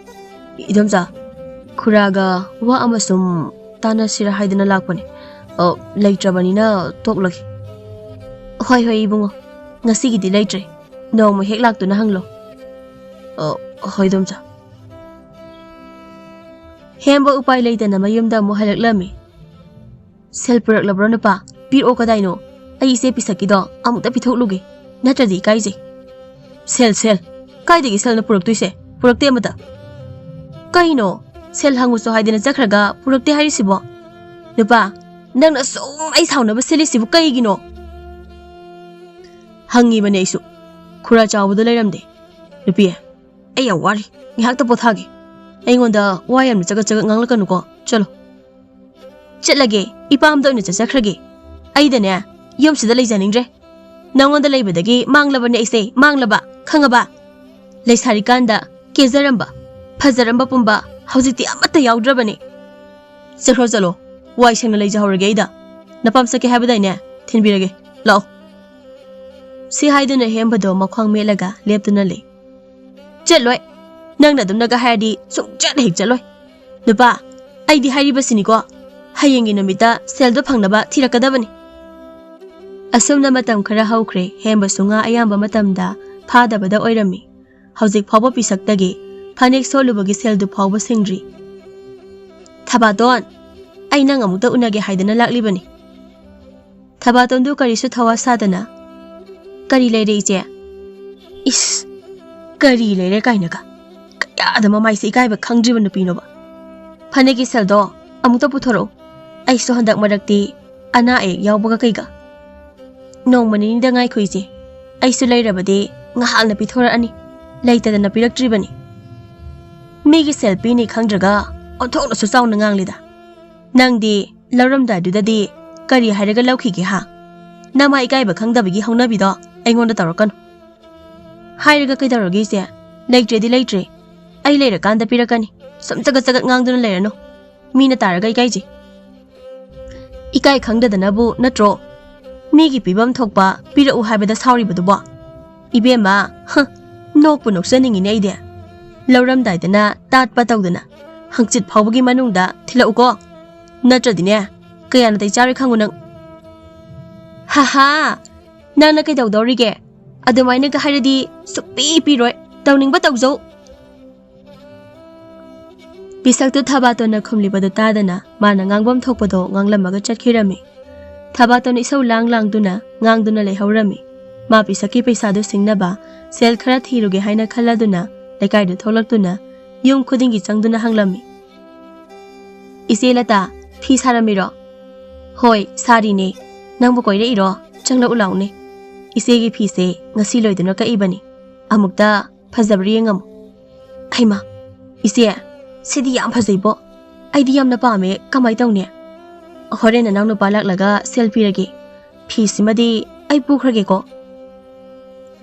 ꯏꯗꯣꯝꯆꯥ, ꯈꯨꯔꯥꯒ ꯋꯥ ꯑꯃ ꯁꯨꯝ ꯇꯥꯟꯅꯁꯤꯔ ꯍꯥꯏꯗꯅ ꯂꯥꯛꯄꯅꯦ꯫ ꯑ, ꯂꯩꯇ꯭ꯔꯕꯅꯤꯅ ꯇꯣꯛꯂꯒꯦ꯫ ꯍꯣꯏ, ꯍꯣꯏ ꯏꯕꯨꯡꯉꯣ, ꯉꯁꯤꯒꯤꯗꯤ ꯂꯩꯇ꯭ꯔꯦ꯫ ꯅꯣꯡꯃ ꯍꯦꯛ ꯂꯥꯛꯇꯨꯅ ꯍꯪꯂꯣ꯫ ꯑ, ꯍꯣꯏ ꯏꯗꯣꯝꯆꯥ꯫ ꯍꯦꯝꯕ ꯎꯄꯥꯏ ꯂꯩꯇꯅ ꯃꯌꯨꯝꯗ ꯑꯃꯨꯛ ꯍꯜꯂꯛꯂꯝꯃꯤ꯫ "ꯁꯦꯜ ꯄꯨꯔꯛꯂꯕ꯭ꯔꯣ ꯅꯨꯄꯥ? ꯄꯤꯔꯛꯑꯣ ꯀꯗꯥꯏꯅꯣ? ꯑꯩ ꯏꯆꯦ ꯄꯤꯁꯛꯀꯤꯗꯣ ꯑꯃꯨꯛꯇ ꯄꯤꯊꯣꯛꯂꯨꯒꯦ, ꯅꯠꯇ꯭ꯔꯗꯤ ꯏꯀꯥꯏꯖꯩ꯫" "ꯁꯦꯜ, ꯁꯦꯜ? ꯀꯥꯏꯗꯒꯤ ꯁꯦꯜꯅ ꯄꯨꯔꯛꯇꯣꯏꯁꯦ? ꯄꯨꯔꯛꯇꯦ ꯑꯃꯇ꯫" "ꯀꯩꯅꯣ? ꯁꯦꯜ ꯍꯪꯉꯨꯁꯨ ꯍꯥꯏꯗꯅ ꯆꯠꯈ꯭ꯔꯒ ꯄꯨꯔꯛꯇꯦ ꯍꯥꯏꯔꯤꯁꯤꯕꯣ? ꯅꯨꯄꯥ, ꯅꯪꯅ ꯁꯨꯝ ꯑꯩ ꯁꯥꯎꯅꯕ ꯁꯤꯜꯂꯤꯁꯤꯕꯨ ꯀꯩꯒꯤꯅꯣ?" ꯍꯪꯉꯤꯕꯅꯦ ꯑꯩꯁꯨ꯫ ꯈꯨꯔꯥ ꯆꯥꯎꯕꯗꯣ ꯂꯩꯔꯝꯗꯦ꯫ "ꯅꯨꯄꯤ, ꯑꯩ ꯌꯥꯝ ꯋꯥꯔꯤ꯫ ꯉꯥꯏꯍꯥꯛꯇ ꯄꯣꯊꯥꯒꯦ꯫ ꯑꯩꯉꯣꯟꯗ ꯋꯥ ꯌꯥꯝꯅ ꯆꯒꯠ ꯆꯒꯠ ꯉꯥꯡꯂꯛꯀꯅꯨꯀꯣ꯫ ꯆꯠꯂꯣ꯫" "ꯆꯠꯂꯒꯦ, ꯏꯄꯥꯝꯗ ꯑꯣꯏꯅ ꯆꯠꯆꯈ꯭ꯔꯒꯦ꯫ ꯑꯩꯗꯅꯦ, ꯌꯨꯝꯁꯤꯗ ꯂꯩꯖꯅꯤꯡꯗ꯭ꯔꯦ꯫ ꯅꯉꯣꯟꯗ ꯂꯩꯕꯗꯒꯤ ꯃꯥꯡꯂꯕꯅꯦ ꯑꯩꯁꯦ, ꯃꯥꯡꯂꯕ, ꯈꯪꯉꯕ? ꯂꯩꯁꯥꯔꯤꯀꯥꯟꯗ ꯀꯦꯖꯔꯝꯕ, ꯐꯖꯔꯝꯕ ꯄꯨꯝꯕ ꯍꯧꯖꯤꯛꯇꯤ ꯑꯃꯠꯇ ꯌꯥꯎꯗ꯭ꯔꯕꯅꯦ꯫ ꯆꯠꯈ꯭ꯔꯣ, ꯆꯠꯂꯣ꯫ ꯋꯥꯏ ꯁꯦꯡꯅ ꯂꯩꯖꯍꯧꯔꯒꯦ ꯑꯩꯗ꯫ ꯅꯄꯥꯝ ꯆꯠꯀꯦ ꯍꯥꯏꯕꯗꯥꯏꯅꯦ? ꯊꯤꯟꯕꯤꯔꯒꯦ꯫ ꯂꯥꯛꯑꯣ꯫" ꯁꯤ ꯍꯥꯏꯗꯨꯅ ꯍꯦꯝꯕꯗꯣ ꯃꯈ꯭ꯋꯥꯡ ꯃꯦꯠꯂꯒ ꯂꯦꯞꯇꯨꯅ ꯂꯩ꯫ "ꯆꯠꯂꯣꯏ꯫ ꯅꯪꯅ ꯑꯗꯨꯝꯅꯒ ꯍꯥꯏꯔꯗꯤ ꯁꯨꯡꯆꯠ ꯍꯦꯛ ꯆꯠꯂꯣꯏ꯫ ꯅꯨꯄꯥ, ꯑꯩꯗꯤ ꯍꯥꯏꯔꯤꯕꯁꯤꯅꯤꯀꯣ, ꯍꯌꯦꯡꯒꯤ ꯅꯨꯃꯤꯠꯇ ꯁꯦꯜꯗꯣ ꯐꯪꯅꯕ ꯊꯤꯔꯛꯀꯗꯕꯅꯤ꯫" ꯑꯁꯨꯝꯅ ꯃꯇꯝ ꯈꯔ ꯍꯧꯈ꯭ꯔꯦ꯫ ꯍꯦꯝꯕꯁꯨ ꯉꯥ ꯑꯌꯥꯝꯕ ꯃꯇꯝꯗ ꯐꯥꯗꯕꯗ ꯑꯣꯏꯔꯝꯃꯤ꯫ ꯍꯧꯖꯤꯛ ꯐꯥꯎꯕ ꯄꯤꯁꯛꯇꯒꯤ ꯐꯅꯦꯛ ꯁꯣꯜꯂꯨꯕꯒꯤ ꯁꯦꯜꯗꯨ ꯐꯥꯎꯕ ꯁꯤꯡꯗ꯭ꯔꯤ꯫ "ꯊꯕꯥꯇꯣꯟ, ꯑꯩ ꯅꯪ ꯑꯃꯨꯛꯇ ꯎꯅꯒꯦ ꯍꯥꯏꯗꯅ ꯂꯥꯛꯂꯤꯕꯅꯤ꯫" ꯊꯕꯥꯇꯣꯟꯗꯨ ꯀꯔꯤꯁꯨ ꯊꯋꯥ ꯁꯥꯗꯅ, "ꯀꯔꯤ ꯂꯩꯔꯦ ꯏꯆꯦ?" "ꯏꯁ, ꯀꯔꯤ ꯂꯩꯔꯦ ꯀꯥꯏꯅꯒ꯫ ꯀꯌꯥꯗ ꯃꯃꯥꯏꯁꯦ ꯏꯀꯥꯏꯕ ꯈꯪꯗ꯭ꯔꯤꯕ ꯅꯨꯄꯤꯅꯣꯕ꯫ ꯐꯅꯦꯛꯀꯤ ꯁꯦꯜꯗꯣ ꯑꯃꯨꯛꯇ ꯄꯨꯊꯣꯔꯛꯎ꯫ ꯑꯩꯁꯨ ꯍꯟꯗꯛ ꯃꯔꯛꯇꯤ ꯑꯅꯥ ꯑꯌꯦꯛ ꯌꯥꯎꯕꯒ ꯀꯩꯒ꯫ ꯅꯣꯡꯃ ꯅꯤꯅꯤꯗ ꯉꯥꯏꯈꯣ ꯏꯆꯦ꯫ ꯑꯩꯁꯨ ꯂꯩꯔꯕꯗꯤ ꯉꯍꯥꯛꯅ ꯄꯤꯊꯣꯔꯛꯑꯅꯤ꯫ ꯂꯩꯇꯗꯅ ꯄꯤꯔꯛꯇ꯭ꯔꯤꯕꯅꯤ꯫" ꯃꯤꯒꯤ ꯁꯦꯜ ꯄꯤꯅꯤ ꯈꯪꯗ꯭ꯔꯒ ꯑꯣꯟꯊꯣꯛꯅꯁꯨ ꯆꯥꯎꯅ ꯉꯥꯡꯂꯤꯗ꯫ ꯅꯪꯗꯤ ꯂꯧꯔꯝꯗꯥꯏꯗꯨꯗꯗꯤ ꯀꯔꯤ ꯍꯥꯏꯔꯒ ꯂꯧꯈꯤꯒꯦ ꯍꯥ? ꯅꯃꯥ ꯏꯀꯥꯏꯕ ꯈꯪꯗꯕꯒꯤ ꯍꯧꯅꯕꯤꯗꯣ ꯑꯩꯉꯣꯟꯗ ꯇꯧꯔꯛꯀꯅꯨ꯫ "ꯍꯥꯏꯔꯒ ꯀꯩꯗꯧꯔꯒꯦ ꯏꯆꯦ? "ꯂꯩꯇ꯭ꯔꯦꯗꯤ ꯂꯩꯇ꯭ꯔꯦ, ꯑꯩ ꯂꯩꯔꯀꯥꯟꯗ ꯄꯤꯔꯛꯀꯅꯤ, ꯁꯨꯝ ꯆꯒꯠ ꯆꯒꯠ ꯉꯥꯡꯗꯨꯅ ꯂꯩꯔꯅꯨ, ꯃꯤꯅ ꯇꯥꯔꯒ ꯏꯀꯥꯏꯖꯩ꯫ ꯏꯀꯥꯏ ꯈꯪꯗꯗꯅꯕꯨ ꯅꯠꯇ꯭ꯔꯣ ꯃꯤꯒꯤ ꯄꯤꯐꯝ ꯊꯣꯛꯄ ꯄꯤꯔꯛꯎ ꯍꯥꯏꯕꯗ ꯁꯥꯎꯔꯤꯕꯗꯨꯕꯣ? ꯏꯕꯦꯝꯃ, ꯍ, ꯅꯣꯛꯄꯨ ꯅꯣꯛꯆꯅꯤꯡꯉꯤꯅꯦ ꯑꯩꯗꯤ꯫ ꯂꯧꯔꯝꯗꯥꯏꯗꯅ ꯇꯥꯠꯄ ꯇꯧꯗꯅ, ꯍꯪꯆꯤꯠ ꯐꯥꯎꯕꯒꯤ ꯃꯅꯨꯡꯗ ꯊꯤꯜꯂꯛꯎꯀꯣ, ꯅꯠꯇ꯭ꯔꯗꯤꯅꯦ ꯀꯌꯥꯅ ꯇꯩ ꯆꯥꯔꯣꯏ ꯈꯪꯉꯨ ꯅꯪ꯫" "ꯍꯥ ꯍꯥ, ꯅꯪꯅ ꯀꯩꯗꯧꯗꯧꯔꯤꯒꯦ? ꯑꯗꯨꯃꯥꯏꯅꯒ ꯍꯥꯏꯔꯗꯤ ꯁꯨꯛꯄꯤ ꯄꯤꯔꯣꯏ, ꯇꯧꯅꯤꯡꯕ ꯇꯧꯖꯧ꯫" ꯄꯤꯁꯛꯇꯨ ꯊꯕꯥꯇꯣꯟꯅ ꯈꯨꯝꯂꯤꯕꯗꯨ ꯇꯥꯗꯅ ꯃꯥꯅ ꯉꯥꯡꯐꯝ ꯊꯣꯛꯄꯗꯣ ꯉꯥꯡꯂꯝꯃꯒ ꯆꯠꯈꯤꯔꯝꯃꯤ꯫ ꯊꯕꯥꯇꯣꯟ ꯏꯁꯧ ꯂꯥꯡ ꯂꯥꯡꯗꯨꯅ ꯉꯥꯡꯗꯨꯅ ꯂꯩꯍꯧꯔꯝꯃꯤ꯫ ꯃꯥ ꯄꯤꯁꯛꯀꯤ ꯄꯩꯁꯥꯗꯨ ꯁꯤꯡꯅꯕ ꯁꯦꯜ ꯈꯔ ꯊꯤꯔꯨꯒꯦ ꯍꯥꯏꯅ ꯈꯜꯂꯗꯨꯅ ꯂꯩꯀꯥꯏꯗꯨ ꯊꯣꯛꯂꯛꯇꯨꯅ ꯌꯨꯝ ꯈꯨꯗꯤꯡꯒꯤ ꯆꯪꯗꯨꯅ ꯍꯪꯂꯝꯃꯤ, "ꯏꯆꯦ ꯂꯇꯥ, ꯐꯤ ꯁꯥꯔꯝꯃꯤꯔꯣ?" "ꯍꯣꯏ, ꯁꯥꯔꯤꯅꯦ꯫ ꯅꯪꯕꯨ ꯀꯣꯏꯔꯛꯏꯔꯣ? ꯆꯪꯂꯛꯎ ꯂꯥꯎꯅꯦ꯫ ꯏꯆꯦꯒꯤ ꯐꯤꯁꯦ ꯉꯁꯤ ꯂꯣꯏꯗꯨꯅ ꯀꯛꯏꯕꯅꯤ꯫ ꯑꯃꯨꯛꯇ ꯐꯖꯕ꯭ꯔꯥ ꯌꯦꯡꯉꯝꯃꯨ꯫" "ꯍꯩꯃꯥ, ꯏꯆꯦ, ꯁꯤꯗꯤ ꯌꯥꯝ ꯐꯖꯩꯕꯣ꯫ ꯑꯩꯗꯤ ꯌꯥꯝꯅ ꯄꯥꯝꯃꯦ꯫ ꯀꯃꯥꯏ ꯇꯧꯅꯤ?" "ꯍꯣꯔꯦꯟ ꯅꯅꯥꯎ ꯅꯨꯄꯥ ꯂꯥꯛꯂꯒ ꯁꯦꯜ ꯄꯤꯔꯒꯦ꯫ ꯐꯤꯁꯤꯃꯗꯤ ꯑꯩ ꯄꯨꯈ꯭ꯔꯒꯦꯀꯣ꯫"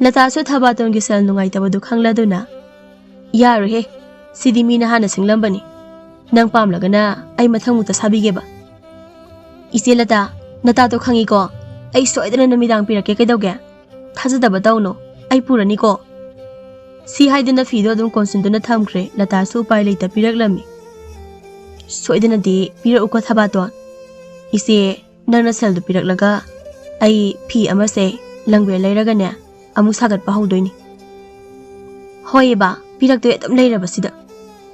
ꯂꯇꯥꯁꯨ ꯊꯕꯥꯇꯣꯟꯒꯤ ꯁꯦꯜ ꯅꯨꯡꯉꯥꯏꯇꯕꯗꯨ ꯈꯪꯂꯗꯨꯅ, "ꯌꯥꯔꯣꯏꯍꯦ, ꯁꯤꯗꯤ ꯃꯤꯅ ꯍꯥꯟꯅ ꯁꯤꯡꯂꯝꯕꯅꯤ꯫ ꯅꯪ ꯄꯥꯝꯂꯒꯅ ꯑꯩ ꯃꯊꯪꯃꯨꯛꯇ ꯁꯥꯕꯤꯒꯦꯕ꯫" "ꯏꯆꯦ ꯂꯇꯥ, ꯅꯇꯥꯗꯣ ꯈꯪꯉꯤꯀꯣ? ꯑꯩ ꯁꯣꯏꯗꯅ ꯅꯨꯃꯤꯗꯥꯡ ꯄꯤꯔꯛꯀꯦ ꯀꯩꯗꯧꯒꯦ? ꯊꯥꯖꯗꯕ ꯇꯧꯅꯨ, ꯑꯩ ꯄꯨꯔꯅꯤꯀꯣ꯫" ꯁꯤ ꯍꯥꯏꯗꯨꯅ ꯐꯤꯗꯣ ꯑꯗꯨꯝ ꯀꯣꯟꯁꯤꯟꯗꯨꯅ ꯊꯝꯈ꯭ꯔꯦ꯫ ꯂꯇꯥꯁꯨ ꯎꯄꯥꯏ ꯂꯩꯇ ꯄꯤꯔꯛꯂꯝꯃꯤ꯫ "ꯁꯣꯏꯗꯅꯗꯤ ꯄꯤꯔꯛꯎꯀꯣ ꯊꯕꯥꯇꯣꯟ꯫ ꯏꯆꯦ, ꯅꯪꯅ ꯁꯦꯜꯗꯨ ꯄꯤꯔꯛꯂꯒ ꯑꯩ ꯐꯤ ꯑꯃꯁꯦ ꯂꯪꯕꯦꯜ ꯂꯩꯔꯒꯅꯦ ꯑꯃꯨꯛ ꯁꯥꯒꯠꯄ ꯍꯧꯗꯣꯏꯅꯤ꯫" "ꯍꯣꯏ ꯏꯕꯥ, ꯄꯤꯔꯛꯇꯣꯏ ꯑꯗꯨꯝ ꯂꯩꯔꯕꯁꯤꯗ꯫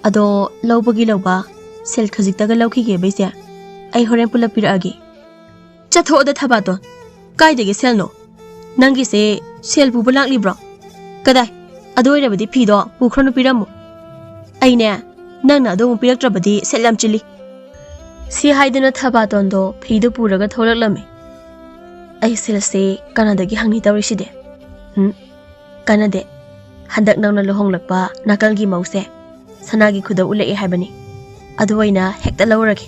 ꯑꯗꯣ ꯂꯧꯕꯒꯤ ꯂꯧꯕ, ꯁꯦꯜ ꯈꯖꯤꯛꯇꯒ ꯂꯧꯈꯤꯒꯦꯕ ꯏꯆꯦ꯫ ꯑꯩ ꯍꯣꯔꯦꯟ ꯄꯨꯂꯞ ꯄꯤꯔꯛꯑꯒꯦ꯫" "ꯆꯠꯊꯣꯛꯑꯣꯗ ꯊꯕꯥꯇꯣꯟ, ꯀꯥꯏꯗꯒꯤ ꯁꯦꯜꯅꯣ? ꯅꯪꯒꯤꯁꯦ ꯁꯦꯜ ꯄꯨꯕ ꯂꯥꯛꯂꯤꯕ꯭ꯔꯣ? ꯀꯗꯥꯏ? ꯑꯗꯨ ꯑꯣꯏꯔꯕꯗꯤ ꯐꯤꯗꯣ ꯄꯨꯈ꯭ꯔꯅꯨ, ꯄꯤꯔꯝꯃꯨ꯫ ꯑꯩꯅꯦ, ꯅꯪꯅ ꯑꯗꯨ ꯑꯃꯨꯛ ꯄꯤꯔꯛꯇ꯭ꯔꯕꯗꯤ ꯁꯦꯜ ꯌꯥꯝ ꯆꯤꯜꯂꯤ꯫" ꯁꯤ ꯍꯥꯏꯗꯨꯅ ꯊꯕꯥꯇꯣꯟꯗꯣ ꯐꯤꯗꯨ ꯄꯨꯔꯒ ꯊꯣꯛꯂꯛꯂꯝꯃꯤ꯫ "ꯑꯩ ꯁꯦꯜꯁꯦ ꯀꯅꯥꯗꯒꯤ ꯍꯪꯅꯤ ꯇꯧꯔꯤꯁꯤꯗꯤ? ꯎꯝ, ꯀꯥꯟꯅꯗꯦ꯫ ꯍꯟꯗꯛ ꯅꯧꯅ ꯂꯨꯍꯣꯡꯂꯛꯄ ꯅꯥꯀꯜꯒꯤ ꯃꯧꯁꯦ ꯁꯅꯥꯒꯤ ꯈꯨꯗꯣꯞ ꯎꯠꯂꯛꯑꯦ ꯍꯥꯏꯕꯅꯤ꯫ ꯑꯗꯨ ꯑꯣꯏꯅ ꯍꯦꯛꯇ ꯂꯧꯔꯒꯦ꯫"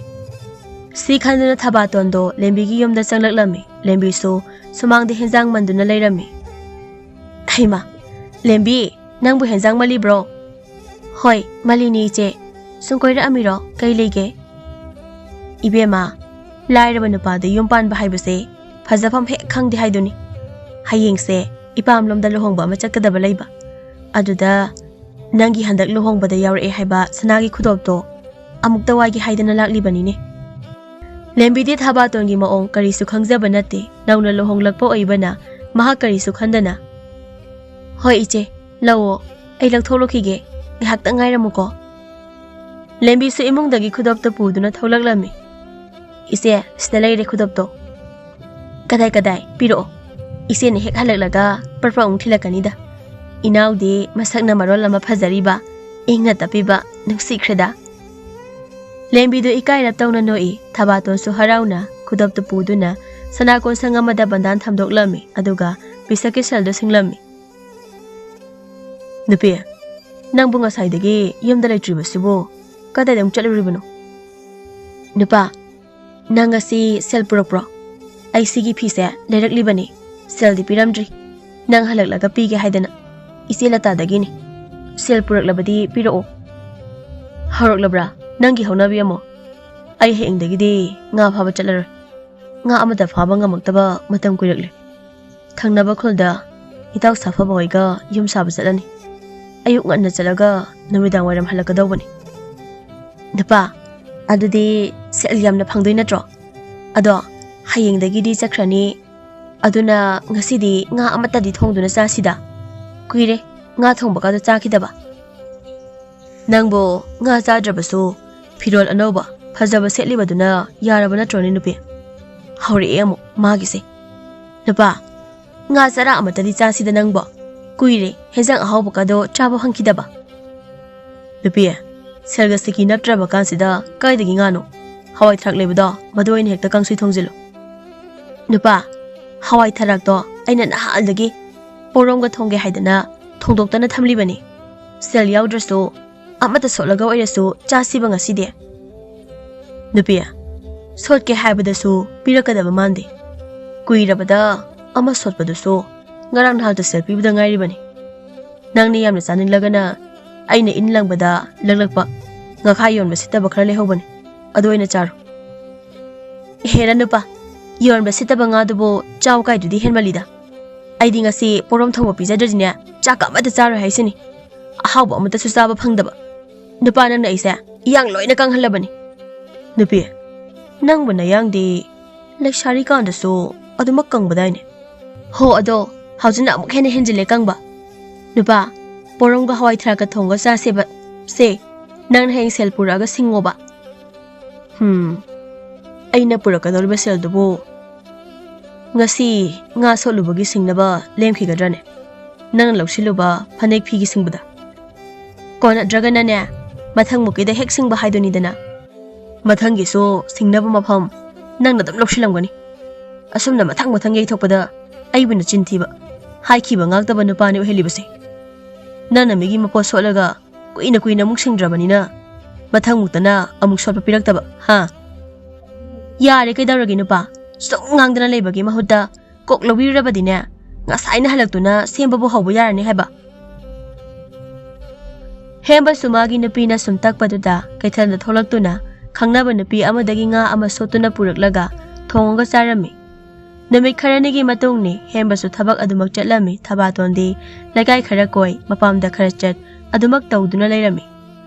ꯁꯤ ꯈꯟꯗꯨꯅ ꯊꯕꯥꯇꯣꯟꯗꯣ ꯂꯦꯝꯕꯤꯒꯤ ꯌꯨꯝꯗ ꯆꯪꯂꯛꯂꯝꯃꯤ꯫ ꯂꯦꯝꯕꯤꯁꯨ ꯁꯨꯃꯥꯡꯗ ꯍꯦꯟꯖꯥꯡ ꯃꯟꯗꯨꯅ ꯂꯩꯔꯝꯃꯤ꯫ "ꯍꯩꯃꯥ, ꯂꯦꯝꯕꯤ, ꯅꯪꯕꯨ ꯍꯦꯟꯖꯥꯡ ꯃꯜꯂꯤꯕ꯭ꯔꯣ? ꯍꯣꯏ, ꯃꯜꯂꯤꯅꯦ ꯏꯆꯦ꯫ ꯁꯨꯝ ꯀꯣꯏꯔꯛꯑꯝꯃꯤꯔꯣ? ꯀꯩ ꯂꯩꯒꯦ? ꯏꯕꯦꯝꯃ, ꯂꯥꯏꯔꯕ ꯅꯨꯄꯥꯗ ꯌꯨꯝ ꯄꯥꯟꯕ ꯍꯥꯏꯕꯁꯦ ꯐꯖꯐꯝ ꯍꯦꯛ ꯈꯪꯗꯦ ꯍꯥꯏꯗꯨꯅꯤ꯫ ꯍꯌꯦꯡꯁꯦ ꯏꯄꯥꯝꯂꯣꯝꯗ ꯂꯨꯍꯣꯡꯕ ꯑꯃ ꯆꯠꯀꯗꯕ ꯂꯩꯕ꯫ ꯑꯗꯨꯗ ꯅꯪꯒꯤ ꯍꯟꯗꯛ ꯂꯨꯍꯣꯡꯕꯗ ꯌꯥꯎꯔꯛꯑꯦ ꯍꯥꯏꯕ ꯁꯅꯥꯒꯤ ꯈꯨꯗꯣꯞꯇꯣ ꯑꯃꯨꯛꯇ ꯋꯥꯏꯒꯦ ꯍꯥꯏꯗꯅ ꯂꯥꯛꯂꯤꯕꯅꯤꯅꯦ꯫ ꯂꯦꯝꯕꯤꯗꯤ ꯊꯥꯕꯥꯇꯣꯟꯒꯤ ꯃꯑꯣꯡ ꯀꯔꯤꯁꯨ ꯈꯪꯖꯕ ꯅꯠꯇꯦ꯫ ꯅꯧꯅ ꯂꯨꯍꯣꯡꯂꯛꯄ ꯑꯣꯏꯕꯅ ꯃꯍꯥꯛ ꯀꯔꯤꯁꯨ ꯈꯟꯗꯅ, "ꯍꯣꯏ ꯏꯆꯦ, ꯂꯧꯑꯣ, ꯑꯩ ꯂꯧꯊꯣꯛꯂꯨꯈꯤꯒꯦ, ꯉꯥꯏꯍꯥꯛꯇꯪ ꯉꯥꯏꯔꯝꯃꯨꯀꯣ꯫" ꯂꯦꯝꯕꯤꯁꯨ ꯏꯃꯨꯡꯗꯒꯤ ꯈꯨꯗꯣꯞꯇꯨ ꯄꯨꯗꯨꯅ ꯊꯣꯛꯂꯛꯂꯝꯃꯤ꯫ "ꯏꯆꯦ, ꯁꯤꯗ ꯂꯩꯔꯦ ꯈꯨꯗꯣꯞꯇꯣ꯫" "ꯀꯗꯥꯏ, ꯀꯗꯥꯏ? ꯄꯤꯔꯛꯑꯣ꯫ ꯏꯆꯦꯅ ꯍꯦꯛ ꯍꯜꯂꯛꯂꯒ ꯄ꯭ꯔꯞ ꯄ꯭ꯔꯞ ꯑꯃꯨꯛ ꯊꯤꯜꯂꯛꯀꯅꯤꯗ꯫ ꯏꯅꯥꯎꯗꯤ ꯃꯁꯛꯅ ꯃꯔꯣꯜ ꯑꯃ ꯐꯖꯔꯤꯕ, ꯏꯪꯅ ꯇꯞꯄꯤꯕ, ꯅꯨꯡꯁꯤꯈ꯭ꯔꯦꯗ꯫" ꯂꯦꯝꯕꯤꯗꯨ ꯏꯀꯥꯏꯔꯞ ꯇꯧꯅ ꯅꯣꯛꯏ꯫ ꯊꯕꯥꯇꯣꯟꯁꯨ ꯍꯔꯥꯎꯅ ꯈꯨꯗꯣꯞꯇꯨ ꯄꯨꯗꯨꯅ ꯁꯅꯥ ꯀꯣꯟꯁꯪ ꯑꯃꯗ ꯕꯟꯗꯥꯟ ꯊꯝꯗꯣꯛꯂꯝꯃꯤ, ꯑꯗꯨꯒ ꯄꯤꯁꯛꯀꯤ ꯁꯦꯜꯗꯨ ꯁꯤꯡꯂꯝꯃꯤ꯫ "ꯅꯨꯄꯤ, ꯅꯪꯕꯨ ꯉꯁꯥꯏꯗꯒꯤ ꯌꯨꯝꯗ ꯂꯩꯇ꯭ꯔꯤꯕꯁꯤꯕꯨ ꯀꯗꯥꯏꯗ ꯑꯃꯨꯛ ꯆꯠꯂꯨꯔꯤꯕꯅꯣ?" "ꯅꯨꯄꯥ, ꯅꯪ ꯉꯁꯤ ꯁꯦꯜ ꯄꯨꯔꯛꯄ꯭ꯔꯣ? ꯑꯩ ꯁꯤꯒꯤ ꯐꯤꯁꯦ ꯂꯩꯔꯛꯂꯤꯕꯅꯤ, ꯁꯦꯜꯗꯤ ꯄꯤꯔꯝꯗ꯭ꯔꯤ꯫ ꯅꯪ ꯍꯜꯂꯛꯂꯒ ꯄꯤꯒꯦ ꯍꯥꯏꯗꯅ꯫ ꯏꯆꯦ ꯂꯇꯥꯗꯒꯤꯅꯤ꯫ ꯁꯦꯜ ꯄꯨꯔꯛꯂꯕꯗꯤ ꯄꯤꯔꯛꯑꯣ꯫" "ꯍꯧꯔꯛꯂꯕ꯭ꯔꯥ ꯅꯪꯒꯤ ꯍꯧꯅꯕꯤ ꯑꯃꯨꯛ? ꯑꯩ ꯍꯌꯦꯡꯗꯒꯤꯗꯤ ꯉꯥ ꯐꯥꯕ ꯆꯠꯂꯔꯣꯏ꯫ ꯉꯥ ꯑꯃꯠꯇ ꯐꯥꯕ ꯉꯝꯃꯛꯇꯕ ꯃꯇꯝ ꯀꯨꯏꯔꯛꯂꯦ꯫ ꯊꯪꯅꯕ ꯈꯨꯜꯗ ꯏꯇꯥꯎ ꯁꯥꯐꯕ ꯍꯣꯏꯒ ꯌꯨꯝ ꯁꯥꯕ ꯆꯠꯂꯅꯤ꯫ ꯑꯌꯨꯛ ꯉꯟꯅ ꯆꯠꯂꯒ ꯅꯨꯃꯤꯗꯥꯡ ꯋꯥꯏꯔꯝ ꯍꯜꯂꯛꯀꯗꯧꯕꯅꯤ꯫" "ꯅꯨꯄꯥ, ꯑꯗꯨꯗꯤ ꯁꯦꯜ ꯌꯥꯝꯅ ꯐꯪꯗꯣꯏ ꯅꯠꯇ꯭ꯔꯣ? ꯑꯗꯣ ꯍꯌꯦꯡꯗꯒꯤꯗꯤ ꯆꯠꯈ꯭ꯔꯅꯤ꯫ ꯑꯗꯨꯅ ꯉꯁꯤꯗꯤ ꯉꯥ ꯑꯃꯠꯇꯗꯤ ꯊꯣꯡꯗꯨꯅ ꯆꯥꯁꯤꯗ꯫ ꯀꯨꯏꯔꯦ ꯉꯥ ꯊꯣꯡꯕꯒꯗꯣ ꯆꯥꯈꯤꯗꯕ꯫" "ꯅꯪꯕꯨ ꯉꯥ ꯆꯥꯗ꯭ꯔꯕꯁꯨ ꯐꯤꯔꯣꯜ ꯑꯅꯧꯕ ꯐꯖꯕ ꯁꯦꯠꯂꯤꯕꯗꯨꯅ ꯌꯥꯔꯕ ꯅꯠꯇ꯭ꯔꯣꯅꯦ ꯅꯨꯄꯤ?" ꯍꯧꯔꯛꯑꯦ ꯑꯃꯨꯛ ꯃꯥꯒꯤꯁꯦ꯫ "ꯅꯨꯄꯥ, ꯉꯥ ꯆꯔꯥ ꯑꯃꯠꯇꯗꯤ ꯆꯥꯁꯤꯗ ꯅꯪꯕꯣ꯫ ꯀꯨꯏꯔꯦ ꯍꯦꯟꯖꯥꯡ ꯑꯍꯥꯎꯕꯀꯗꯣ ꯆꯥꯕ ꯐꯪꯈꯤꯗꯕ꯫" "ꯅꯨꯄꯤ, ꯁꯦꯜꯒ ꯁꯤꯀꯤ ꯅꯞꯇ꯭ꯔꯕ ꯀꯥꯟꯁꯤꯗ ꯀꯥꯏꯗꯒꯤ ꯉꯥꯅꯣ? ꯍꯋꯥꯏ ꯊ꯭ꯔꯥꯛ ꯂꯩꯕꯗꯣ ꯃꯗꯨ ꯑꯣꯏꯅ ꯍꯦꯛꯇ ꯀꯥꯡꯁꯣꯏ ꯊꯣꯡꯖꯤꯜꯂꯨ꯫" "ꯅꯨꯄꯥ, ꯍꯋꯥꯏ ꯊꯔꯥꯛꯇꯣ ꯑꯩꯅ ꯅꯍꯥꯟꯗꯒꯤ ꯄꯣꯔꯣꯝꯒ ꯊꯣꯡꯒꯦ ꯍꯥꯏꯗꯅ ꯊꯣꯡꯗꯣꯛꯇꯅ ꯊꯝꯂꯤꯕꯅꯤ꯫ ꯁꯦꯜ ꯌꯥꯎꯗ꯭ꯔꯁꯨ ꯑꯃꯠꯇ ꯁꯣꯠꯂꯒ ꯑꯣꯏꯔꯁꯨ ꯆꯥꯁꯤꯕ ꯉꯁꯤꯗꯤ꯫" "ꯅꯨꯄꯤ, ꯁꯣꯠꯀꯦ ꯍꯥꯏꯕꯗꯁꯨ ꯄꯤꯔꯛꯀꯗꯕ ꯃꯥꯟꯗꯦ꯫ ꯀꯨꯏꯔꯕꯗ ꯑꯃ ꯁꯣꯠꯄꯗꯨꯁꯨ ꯉꯔꯥꯡ ꯅꯍꯥꯟꯇ ꯁꯦꯜ ꯄꯤꯕꯗ ꯉꯥꯏꯔꯤꯕꯅꯤ꯫" ꯅꯪꯅ ꯌꯥꯝꯅ ꯆꯥꯅꯤꯡꯂꯒꯅ ꯑꯩꯅ ꯏꯟ ꯂꯪꯕꯗ ꯂꯛꯂꯛꯄ ꯉꯥꯈꯥ ꯌꯣꯟꯕ ꯁꯤꯠꯇꯕ ꯈꯔ ꯂꯩꯍꯧꯕꯅꯤ, ꯑꯗꯨ ꯑꯣꯏꯅ ꯆꯥꯔꯣ꯫ ꯍꯦꯔꯥ ꯅꯨꯄꯥ, ꯌꯣꯟꯕ ꯁꯤꯠꯇꯕ ꯉꯥꯗꯨꯕꯨ ꯆꯥꯎ ꯀꯥꯏꯗꯨꯗꯤ ꯍꯦꯟꯃꯜꯂꯤꯗ꯫ ꯑꯩꯗꯤ ꯉꯁꯤ ꯄꯣꯔꯣꯝ ꯊꯣꯡꯕ ꯄꯤꯖꯗ꯭ꯔꯗꯤꯅꯦ ꯆꯥꯛꯀ ꯑꯃꯠꯇ ꯆꯥꯔꯣꯏ ꯍꯥꯏꯁꯤꯅꯤ꯫ ꯑꯍꯥꯎꯕ ꯑꯃꯠꯇꯁꯨ ꯆꯥꯕ ꯐꯪꯗꯕ꯫ ꯅꯨꯄꯥ, ꯅꯪꯅ ꯑꯩꯁꯦ ꯏꯌꯥꯡ ꯂꯣꯏꯅ ꯀꯪꯍꯜꯂꯕꯅꯤ꯫ ꯅꯨꯄꯤ, ꯅꯪꯕꯨ ꯅꯌꯥꯡꯗꯤ ꯂꯩꯁꯥꯔꯤꯀꯥꯟꯗꯁꯨ ꯑꯗꯨꯃꯛ ꯀꯪꯕꯗꯥꯏꯅꯦ? ꯍꯣ, ꯑꯗꯣ ꯍꯧꯖꯤꯛꯅ ꯑꯃꯨꯛ ꯍꯦꯟꯅ ꯍꯦꯟꯖꯤꯜꯂꯦ ꯀꯪꯕ꯫ ꯅꯨꯄꯥ, ꯄꯣꯔꯣꯝꯒ ꯍꯋꯥꯏ ꯊꯔꯥꯛꯀ ꯊꯣꯡꯉꯒ ꯆꯥꯁꯦꯕ꯫ ꯁꯦ, ꯅꯪꯅ ꯍꯌꯦꯡ ꯁꯦꯜ ꯄꯨꯔꯛꯑꯒ ꯁꯤꯡꯉꯣꯕ꯫ ꯍꯨꯝ, ꯑꯩꯅ ꯄꯨꯔꯛꯀꯗꯧꯔꯤꯕ ꯁꯦꯜꯗꯨꯕꯨ ꯉꯁꯤ ꯉꯥ ꯁꯣꯠꯂꯨꯕꯒꯤ ꯁꯤꯡꯅꯕ ꯂꯦꯝꯈꯤꯒꯗ꯭ꯔꯅꯦ? ꯅꯪꯅ ꯂꯧꯁꯤꯜꯂꯨꯕ ꯐꯅꯦꯛ ꯐꯤꯒꯤ ꯁꯤꯡꯕꯗ꯫ ꯀꯣꯟꯅꯗ꯭ꯔꯒꯅꯅꯦ, ꯃꯊꯪ ꯃꯨꯛꯀꯤꯗ ꯍꯦꯛ ꯁꯤꯡꯕ ꯍꯥꯏꯗꯨꯅꯤꯗꯅ꯫ ꯃꯊꯪꯒꯤꯁꯨ ꯁꯤꯡꯅꯕ ꯃꯐꯝ ꯅꯪꯅ ꯑꯗꯨꯝ ꯂꯧꯁꯤꯜꯂꯝꯒꯅꯤ꯫ ꯑꯁꯨꯝꯅ ꯃꯊꯪ ꯃꯊꯪ ꯌꯩꯊꯣꯛꯄꯗ ꯑꯩꯕꯨ ꯅꯆꯤꯟ ꯊꯤꯕ, ꯍꯥꯏꯈꯤꯕ ꯉꯥꯛꯇꯕ ꯅꯨꯄꯥꯅꯤ ꯑꯣꯏꯍꯜꯂꯤꯕꯁꯦ꯫ ꯅꯪꯅ ꯃꯤꯒꯤ ꯃꯄꯣꯠ ꯁꯣꯠꯂꯒ ꯀꯨꯏꯅ ꯀꯨꯏꯅ ꯑꯃꯨꯛ ꯁꯤꯡꯗ꯭ꯔꯕꯅꯤꯅ ꯃꯊꯪ ꯃꯨꯛꯇꯅ ꯑꯃꯨꯛ ꯁꯣꯠꯄ ꯄꯤꯔꯛꯇꯕ, ꯍꯥ? ꯌꯥꯔꯦ, ꯀꯩꯗꯧꯔꯒꯦ ꯅꯨꯄꯥ? ꯁꯨꯝ ꯉꯥꯡꯗꯅ ꯂꯩꯕꯒꯤ ꯃꯍꯨꯠꯇ ꯀꯣꯛ ꯂꯧꯕꯤꯔꯨꯔꯕꯗꯤꯅꯦ, ꯉꯁꯥꯏꯅ ꯍꯜꯂꯛꯇꯨꯅ ꯁꯦꯝꯕꯕꯨ ꯍꯧꯕ ꯌꯥꯔꯅꯤ ꯍꯥꯏꯕ꯫ ꯍꯦꯝꯕꯁꯨ ꯃꯥꯒꯤ ꯅꯨꯄꯤꯅ ꯁꯨꯝ ꯇꯛꯄꯗꯨꯗ ꯀꯩꯊꯦꯜꯗ ꯊꯣꯛꯂꯛꯇꯨꯅ ꯈꯪꯅꯕ ꯅꯨꯄꯤ ꯑꯃꯗꯒꯤ ꯉꯥ ꯑꯃ ꯁꯣꯠꯇꯨꯅ ꯄꯨꯔꯛꯂꯒ ꯊꯣꯡꯉꯒ ꯆꯥꯔꯝꯃꯤ꯫ ꯅꯨꯃꯤꯠ ꯈꯔꯅꯤꯒꯤ ꯃꯇꯨꯡꯅꯤ꯫ ꯍꯦꯝꯕꯁꯨ ꯊꯕꯛ ꯑꯗꯨꯃꯛ ꯆꯠꯂꯝꯃꯤ꯫ ꯊꯕꯥꯇꯣꯟꯗꯤ ꯂꯩꯀꯥꯏ ꯈꯔ ꯀꯣꯏ, ꯃꯄꯥꯝꯗ ꯈꯔ ꯆꯠ, ꯑꯗꯨꯃꯛ ꯇꯧꯗꯨꯅ ꯂꯩꯔꯝꯃꯤ꯫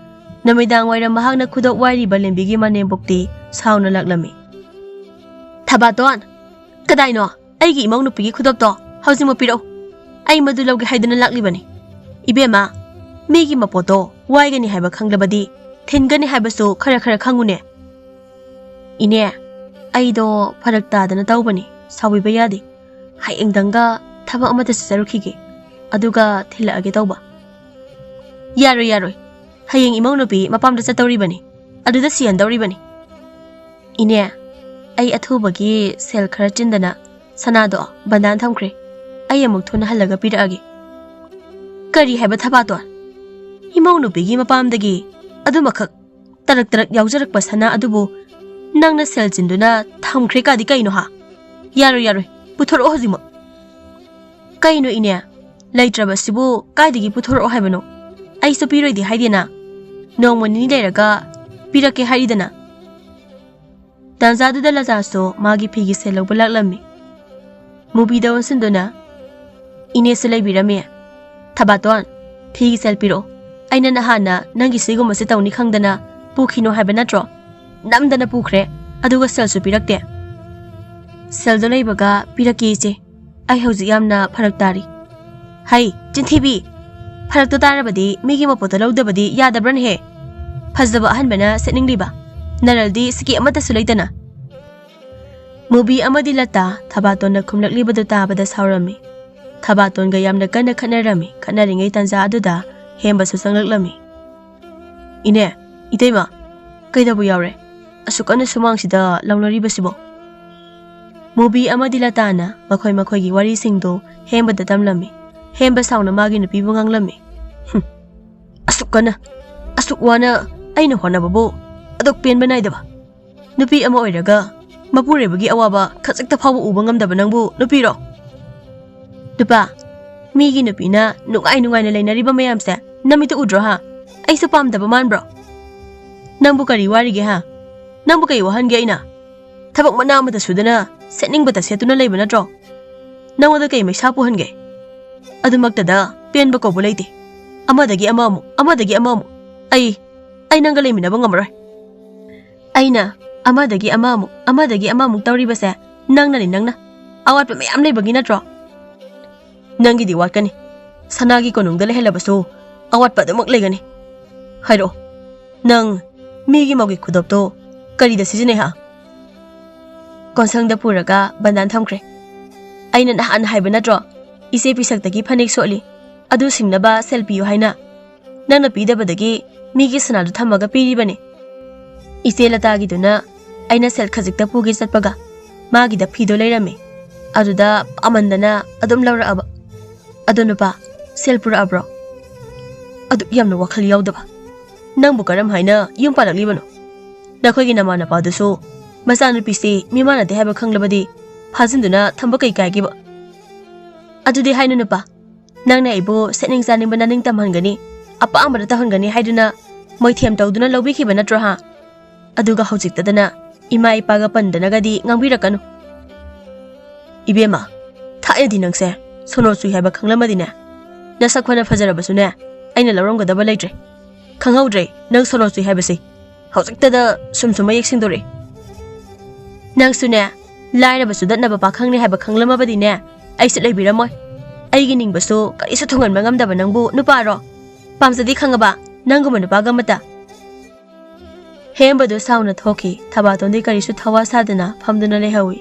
ꯅꯨꯃꯤꯗꯥꯡ ꯋꯥꯏꯔꯝ ꯃꯍꯥꯛꯅ ꯈꯨꯗꯣꯞ ꯋꯥꯏꯔꯤꯕ ꯂꯦꯝꯕꯤꯒꯤ ꯃꯅꯦꯝꯕꯣꯛꯇꯤ ꯁꯥꯎꯅ ꯂꯥꯛꯂꯝꯃꯤ꯫ "ꯊꯕꯥꯇꯣꯟ, ꯀꯗꯥꯏꯅꯣ? ꯑꯩꯒꯤ ꯏꯃꯧ ꯅꯨꯄꯤꯒꯤ ꯈꯨꯗꯣꯞꯇꯣ ꯍꯧꯖꯤꯛꯃꯛ ꯄꯤꯔꯛꯎ꯫ ꯑꯩ ꯃꯗꯨ ꯂꯧꯒꯦ ꯍꯥꯏꯗꯨꯅ ꯂꯥꯛꯂꯤꯕꯅꯤ꯫ ꯏꯕꯦꯝꯃ, ꯃꯤꯒꯤ ꯃꯄꯣꯠꯇꯣ ꯋꯥꯏꯒꯅꯤ ꯍꯥꯏꯕ ꯈꯪꯂꯕꯗꯤ ꯊꯤꯟꯒꯅꯤ ꯍꯥꯏꯕꯁꯨ ꯈꯔ ꯈꯔ ꯈꯪꯉꯨꯅꯦ꯫" "ꯏꯅꯦ, ꯑꯩꯗꯣ ꯐꯔꯛ ꯇꯥꯗꯅ ꯇꯧꯕꯅꯤ, ꯁꯥꯎꯕꯤꯕ ꯌꯥꯗꯦ꯫ ꯍꯌꯦꯡꯗꯪꯒ ꯊꯕꯛ ꯑꯃꯠꯇ ꯆꯠꯆꯔꯨꯈꯤꯒꯦ, ꯑꯗꯨꯒ ꯊꯤꯜꯂꯛꯑꯒꯦ ꯇꯧꯕ꯫" "ꯌꯥꯔꯣꯏ, ꯌꯥꯔꯣꯏ꯫ ꯍꯌꯦꯡ ꯏꯃꯧ ꯅꯨꯄꯤ ꯃꯄꯥꯝꯗ ꯆꯠꯇꯧꯔꯤꯕꯅꯤ, ꯑꯗꯨꯗ ꯁꯤꯍꯟꯗꯧꯔꯤꯕꯅꯤ꯫" "ꯏꯅꯦ, ꯑꯩ ꯑꯊꯨꯕꯒꯤ ꯁꯦꯜ ꯈꯔ ꯆꯤꯟꯗꯅ ꯁꯅꯥꯗꯣ ꯕꯟꯗꯥꯟ ꯊꯝꯈ꯭ꯔꯦ꯫ ꯑꯩ ꯑꯃꯨꯛ ꯊꯨꯅ ꯍꯜꯂꯒ ꯄꯤꯔꯛꯑꯒꯦ꯫" "ꯀꯔꯤ ꯍꯥꯏꯕ ꯊꯕꯥꯇꯣꯟ? ꯏꯃꯧ ꯅꯨꯄꯤꯒꯤ ꯃꯄꯥꯝꯗꯒꯤ ꯑꯗꯨꯃꯈꯛ ꯇꯔꯛ ꯇꯔꯛ ꯌꯥꯎꯖꯔꯛꯄ ꯁꯅꯥ ꯑꯗꯨꯕꯨ ꯅꯪꯅ ꯁꯦꯜ ꯆꯤꯟꯗꯨꯅ ꯊꯝꯈ꯭ꯔꯦ ꯀꯥꯗꯤ ꯀꯩꯅꯣ ꯍꯥ? ꯌꯥꯔꯣꯏ, ꯌꯥꯔꯣꯏ, ꯄꯨꯊꯣꯔꯛꯑꯣ ꯍꯧꯖꯤꯛꯃꯛ꯫" "ꯀꯩꯅꯣ ꯏꯅꯦ, "ꯂꯩꯇ꯭ꯔꯕꯁꯤꯕꯨ ꯀꯥꯏꯗꯒꯤ ꯄꯨꯊꯣꯔꯛꯑꯣ ꯍꯥꯏꯕꯅꯣ? ꯑꯩꯁꯨ ꯄꯤꯔꯣꯏꯗꯤ ꯍꯥꯏꯗꯦꯅ, ꯅꯣꯡꯃ ꯅꯤꯅꯤ ꯂꯩꯔꯒ ꯄꯤꯔꯛꯀꯦ ꯍꯥꯏꯔꯤꯗꯅ"꯫ ꯇꯥꯟꯖꯥꯗꯨꯗ ꯂꯇꯥꯁꯨ ꯃꯥꯒꯤ ꯐꯤꯒꯤ ꯁꯦꯜ ꯂꯧꯕ ꯂꯥꯛꯂꯝꯃꯤ꯫ ꯃꯨꯕꯤꯗ ꯑꯣꯟꯁꯤꯟꯗꯨꯅ, "ꯏꯅꯦꯁꯨ ꯂꯩꯕꯤꯔꯝꯃꯦ꯫ ꯊꯕꯥꯇꯣꯟ, ꯐꯤꯒꯤ ꯁꯦꯜ ꯄꯤꯔꯛꯑꯣ꯫ ꯑꯩꯅ ꯅꯍꯥꯟꯅ ꯅꯪꯒꯤ ꯁꯤꯒꯨꯝꯕꯁꯦ ꯇꯧꯅꯤ ꯈꯪꯗꯅ ꯄꯨꯈꯤꯅꯣ ꯍꯥꯏꯕ ꯅꯠꯇ꯭ꯔꯣ? ꯅꯝꯗꯅ ꯄꯨꯈ꯭ꯔꯦ, ꯑꯗꯨꯒ ꯁꯦꯜꯁꯨ ꯄꯤꯔꯛꯇꯦ"꯫ "ꯁꯦꯜꯗꯣ ꯂꯩꯕꯒ ꯄꯤꯔꯛꯀꯦ, ꯏꯆꯦ꯫ ꯑꯩ ꯍꯧꯖꯤꯛ ꯌꯥꯝꯅ ꯐꯔꯛ ꯇꯥꯔꯤ"꯫ "ꯍꯩ, ꯆꯤꯟꯊꯤꯕꯤ! ꯐꯔꯛꯇ ꯇꯥꯔꯕꯗꯤ ꯃꯤꯒꯤ ꯃꯄꯣꯠꯇ ꯂꯧꯗꯕꯗꯤ ꯌꯥꯗꯕ꯭ꯔꯅꯦꯍꯦ? ꯐꯖꯕ ꯑꯍꯟꯕꯅ ꯁꯦꯠꯅꯤꯡꯂꯤꯕ ꯅꯔꯜꯗꯤ ꯁꯤꯀꯤ ꯑꯃꯠꯇꯁꯨ ꯂꯩꯇꯅ"꯫ ꯃꯨꯕꯤ ꯑꯃꯗꯤ ꯂꯇꯥ ꯊꯕꯥꯇꯣꯟꯅ ꯈꯨꯝꯂꯛꯂꯤꯕꯗꯨ ꯇꯥꯕꯗ ꯁꯥꯎꯔꯝꯃꯤ꯫ ꯊꯕꯥꯇꯣꯟꯒ ꯌꯥꯝꯅ ꯀꯟꯅ ꯈꯠꯅꯔꯝꯃꯤ꯫ ꯈꯠꯅꯔꯤꯉꯩ ꯇꯥꯟꯖꯥ ꯑꯗꯨꯗ ꯍꯦꯝꯕꯁꯨ ꯆꯪꯂꯛꯂꯝꯃꯤ꯫ "ꯏꯅꯦ, ꯏꯇꯩꯃ, ꯀꯩꯗꯧꯕ ꯌꯥꯎꯔꯦ? ꯑꯁꯨꯛ ꯀꯟꯅ ꯁꯨꯃꯥꯡꯁꯤꯗ ꯂꯥꯎꯅꯔꯤꯕꯁꯤꯕꯣ?" ꯃꯨꯕꯤ ꯑꯃꯗꯤ ꯂꯇꯥꯅ ꯃꯈꯣꯏ ꯃꯈꯣꯏꯒꯤ ꯋꯥꯔꯤꯁꯤꯡꯗꯨ ꯍꯦꯝꯕꯗ ꯇꯝꯂꯝꯃꯤ꯫ ꯍꯦꯝꯕ ꯁꯥꯎꯅ ꯃꯥꯒꯤ ꯅꯨꯄꯤꯕꯨ ꯉꯥꯡꯂꯝꯃꯤ꯫ "ꯍꯨꯝ, ꯑꯁꯨꯛ ꯀꯟꯅ, ꯑꯁꯨꯛ ꯋꯥꯅ ꯑꯩꯅ ꯍꯣꯠꯅꯕꯕꯨ ꯑꯗꯨꯛ ꯄꯦꯟꯕ ꯅꯥꯏꯗꯕ? ꯅꯨꯄꯤ ꯑꯃ ꯑꯣꯏꯔꯒ ꯃꯄꯨꯔꯣꯏꯕꯒꯤ ꯑꯋꯥꯕ ꯈꯖꯤꯛꯇ ꯐꯥꯎꯕ ꯎꯕ ꯉꯝꯗꯕ ꯅꯪꯕꯨ ꯅꯨꯄꯤꯔꯣ? ꯅꯨꯄꯥ, ꯃꯤꯒꯤ ꯅꯨꯄꯤꯅ ꯅꯨꯡꯉꯥꯏ ꯅꯨꯡꯉꯥꯏꯅ ꯂꯩꯅꯔꯤꯕ ꯃꯌꯥꯝꯁꯦ ꯅꯃꯤꯠꯇ ꯎꯗ꯭ꯔꯣ ꯍꯥ? ꯑꯩꯁꯨ ꯄꯥꯝꯗꯕ ꯃꯥꯟꯕ꯭ꯔꯣ? ꯅꯪꯕꯨ ꯀꯔꯤ ꯋꯥꯔꯤꯒꯦ ꯍꯥ? ꯅꯪꯕꯨ ꯀꯩ ꯋꯥꯍꯟꯒꯦ ꯑꯩꯅ? ꯊꯕꯛ ꯃꯅꯥ ꯑꯃꯠꯇ ꯁꯨꯗꯅ ꯁꯦꯠꯅꯤꯡꯕꯇ ꯁꯦꯠꯇꯨꯅ ꯂꯩꯕ ꯅꯠꯇ꯭ꯔꯣ? ꯅꯉꯣꯟꯗ ꯀꯩ ꯃꯩꯁꯥ ꯄꯨꯍꯟꯒꯦ? ꯑꯗꯨꯃꯛꯇꯗ ꯄꯦꯟꯕ ꯀꯧꯕ ꯂꯩꯇꯦ꯫ ꯑꯃꯗꯒꯤ ꯑꯃ ꯑꯃꯨꯛ, ꯑꯃꯗꯒꯤ ꯑꯃ ꯑꯃꯨꯛ꯫ ꯑꯩ, ꯑꯩ ꯅꯪꯒ ꯂꯩꯃꯤꯟꯅꯕ ꯉꯝꯃꯔꯣꯏ꯫ ꯑꯩꯅ ꯑꯃꯗꯒꯤ ꯑꯃ ꯑꯃꯨꯛ, ꯑꯃꯗꯒꯤ ꯑꯃꯃꯨꯛ ꯇꯧꯔꯤꯕꯁꯦ ꯅꯪꯅꯅꯤ, ꯅꯪꯅ꯫ ꯑꯋꯥꯠꯄ ꯃꯌꯥꯝ ꯂꯩꯕꯒꯤ ꯅꯠꯇ꯭ꯔꯣ? ꯅꯪꯒꯤꯗꯤ ꯋꯥꯠꯀꯅꯤ꯫ ꯁꯅꯥꯒꯤ ꯀꯣꯅꯨꯡꯗ ꯂꯩꯍꯜꯂꯕꯁꯨ ꯑꯋꯥꯠꯄ ꯑꯗꯨꯃꯛ ꯂꯩꯒꯅꯤ꯫ ꯍꯥꯏꯔꯛꯑꯣ, ꯅꯪ ꯃꯤꯒꯤ ꯃꯧꯒꯤ ꯈꯨꯗꯣꯞꯇꯣ ꯀꯔꯤꯗ ꯁꯤꯖꯤꯟꯅꯩ ꯍꯥ?" ꯀꯣꯟꯁꯪꯗ ꯄꯨꯔꯒ ꯕꯟꯗꯥꯟ ꯊꯝꯈ꯭ꯔꯦ꯫ "ꯑꯩꯅ ꯅꯍꯥꯟ ꯍꯥꯏꯕ ꯅꯠꯇ꯭ꯔꯣ, ꯏꯆꯦ ꯄꯤꯁꯛꯇꯒꯤ ꯐꯅꯦꯛ ꯁꯣꯠꯂꯤ, ꯑꯗꯨ ꯁꯤꯡꯅꯕ ꯁꯦꯜ ꯄꯤꯌꯨ ꯍꯥꯏꯅ? ꯅꯪꯅ ꯄꯤꯗꯕꯗꯒꯤ ꯃꯤꯒꯤ ꯁꯅꯥꯗꯨ ꯊꯝꯃꯒ ꯄꯤꯔꯤꯕꯅꯤ꯫ ꯏꯆꯦ ꯂꯇꯥꯒꯤꯗꯨꯅ ꯑꯩꯅ ꯁꯦꯜ ꯈꯖꯤꯛꯇ ꯄꯨꯒꯦ ꯆꯠꯄꯒ ꯃꯥꯒꯤꯗ ꯐꯤꯗꯣ ꯂꯩꯔꯝꯃꯤ꯫ ꯑꯗꯨꯗ ꯄꯥꯝꯃꯟꯗꯅ ꯑꯗꯨꯝ ꯂꯧꯔꯛꯑꯕ꯫ ꯑꯗꯣ ꯅꯨꯄꯥ, ꯁꯦꯜ ꯄꯨꯔꯛꯑꯕ꯭ꯔꯣ? ꯑꯗꯨꯛ ꯌꯥꯝꯅ ꯋꯥꯈꯜ ꯌꯥꯎꯗꯕ ꯅꯪꯕꯨ ꯀꯔꯝ ꯍꯥꯏꯅ ꯌꯨꯝ ꯄꯥꯜꯂꯛꯂꯤꯕꯅꯣ? ꯅꯈꯣꯏꯒꯤ ꯅꯃꯥꯟꯅꯄꯥꯗꯨꯁꯨ ꯃꯆꯥꯅꯨꯄꯤꯁꯤ ꯃꯤꯃꯥꯟꯅꯗꯦ ꯍꯥꯏꯕ ꯈꯪꯂꯕꯗꯤ ꯐꯥꯖꯤꯟꯗꯨꯅ ꯊꯝꯕ ꯀꯩ ꯀꯥꯏꯒꯦꯕ? ꯑꯗꯨꯗꯤ ꯍꯥꯏꯅꯨ ꯅꯨꯄꯥ, ꯅꯪꯅ ꯑꯩꯕꯨ ꯁꯦꯠꯅꯤꯡ ꯆꯥꯅꯤꯡꯕ ꯅꯅꯤꯡ ꯇꯝꯍꯟꯒꯅꯤ, ꯑꯄꯥꯝꯕꯗ ꯇꯧꯍꯟꯒꯅꯤ ꯍꯥꯏꯗꯨꯅ ꯃꯣꯏꯊꯦꯝ ꯇꯧꯗꯨꯅ ꯂꯧꯕꯤꯈꯤꯕ ꯅꯠꯇ꯭ꯔꯣ ꯍꯥ? ꯑꯗꯨꯒ ꯍꯧꯖꯤꯛꯇꯗꯅ ꯏꯃꯥ ꯏꯄꯥꯒ ꯄꯟꯗꯅꯒꯗꯤ ꯉꯥꯡꯕꯤꯔꯛꯀꯅꯨ꯫ ꯏꯕꯦꯝꯃ, ꯊꯥꯏꯅꯗꯤ ꯅꯪꯁꯦ ꯁꯣꯅꯣ ꯆꯨꯏ ꯍꯥꯏꯕ ꯈꯪꯂꯝꯃꯗꯤꯅꯦ, ꯅꯁꯛ ꯐꯅ ꯐꯖꯔꯕꯁꯨꯅꯦ, ꯑꯩꯅ ꯂꯧꯔꯝꯒꯗꯕ ꯂꯩꯇ꯭ꯔꯦ꯫ ꯈꯪꯍꯧꯗ꯭ꯔꯦ ꯅꯪ ꯁꯣꯅꯣ ꯆꯨꯏ ꯍꯥꯏꯕꯁꯦ꯫ ꯍꯧꯖꯤꯛꯇꯗ ꯁꯨꯝ ꯁꯨꯝ ꯃꯌꯦꯛ ꯁꯦꯡꯗꯣꯔꯛꯑꯦ꯫ ꯅꯪꯁꯨꯅꯦ, ꯂꯥꯏꯔꯕ ꯆꯨꯗꯠꯅꯕ ꯄꯥꯈꯪꯅꯤ ꯍꯥꯏꯕ ꯈꯪꯂꯝꯃꯕꯗꯤꯅꯦ, ꯑꯩꯁꯨ ꯂꯩꯕꯤꯔꯝꯃꯣꯏ꯫ ꯑꯩꯒꯤ ꯅꯤꯡꯕꯁꯨ ꯀꯔꯤꯁꯨ ꯊꯨꯡꯍꯟꯕ ꯉꯝꯗꯕ ꯅꯪꯕꯨ ꯅꯨꯄꯥꯔꯣ? ꯄꯥꯝꯖꯗꯦ ꯈꯪꯉꯕ, ꯅꯪꯒꯨꯝꯕ ꯅꯨꯄꯥꯒ ꯑꯃꯠꯇ꯫ ꯍꯦꯝꯕꯗꯨ ꯁꯥꯎꯅ ꯊꯣꯛꯈꯤ꯫ ꯊꯕꯥꯇꯣꯟꯗꯤ ꯀꯔꯤꯁꯨ ꯊꯋꯥ ꯁꯥꯗꯅ ꯐꯝꯗꯨꯅ ꯂꯩꯍꯧꯏ꯫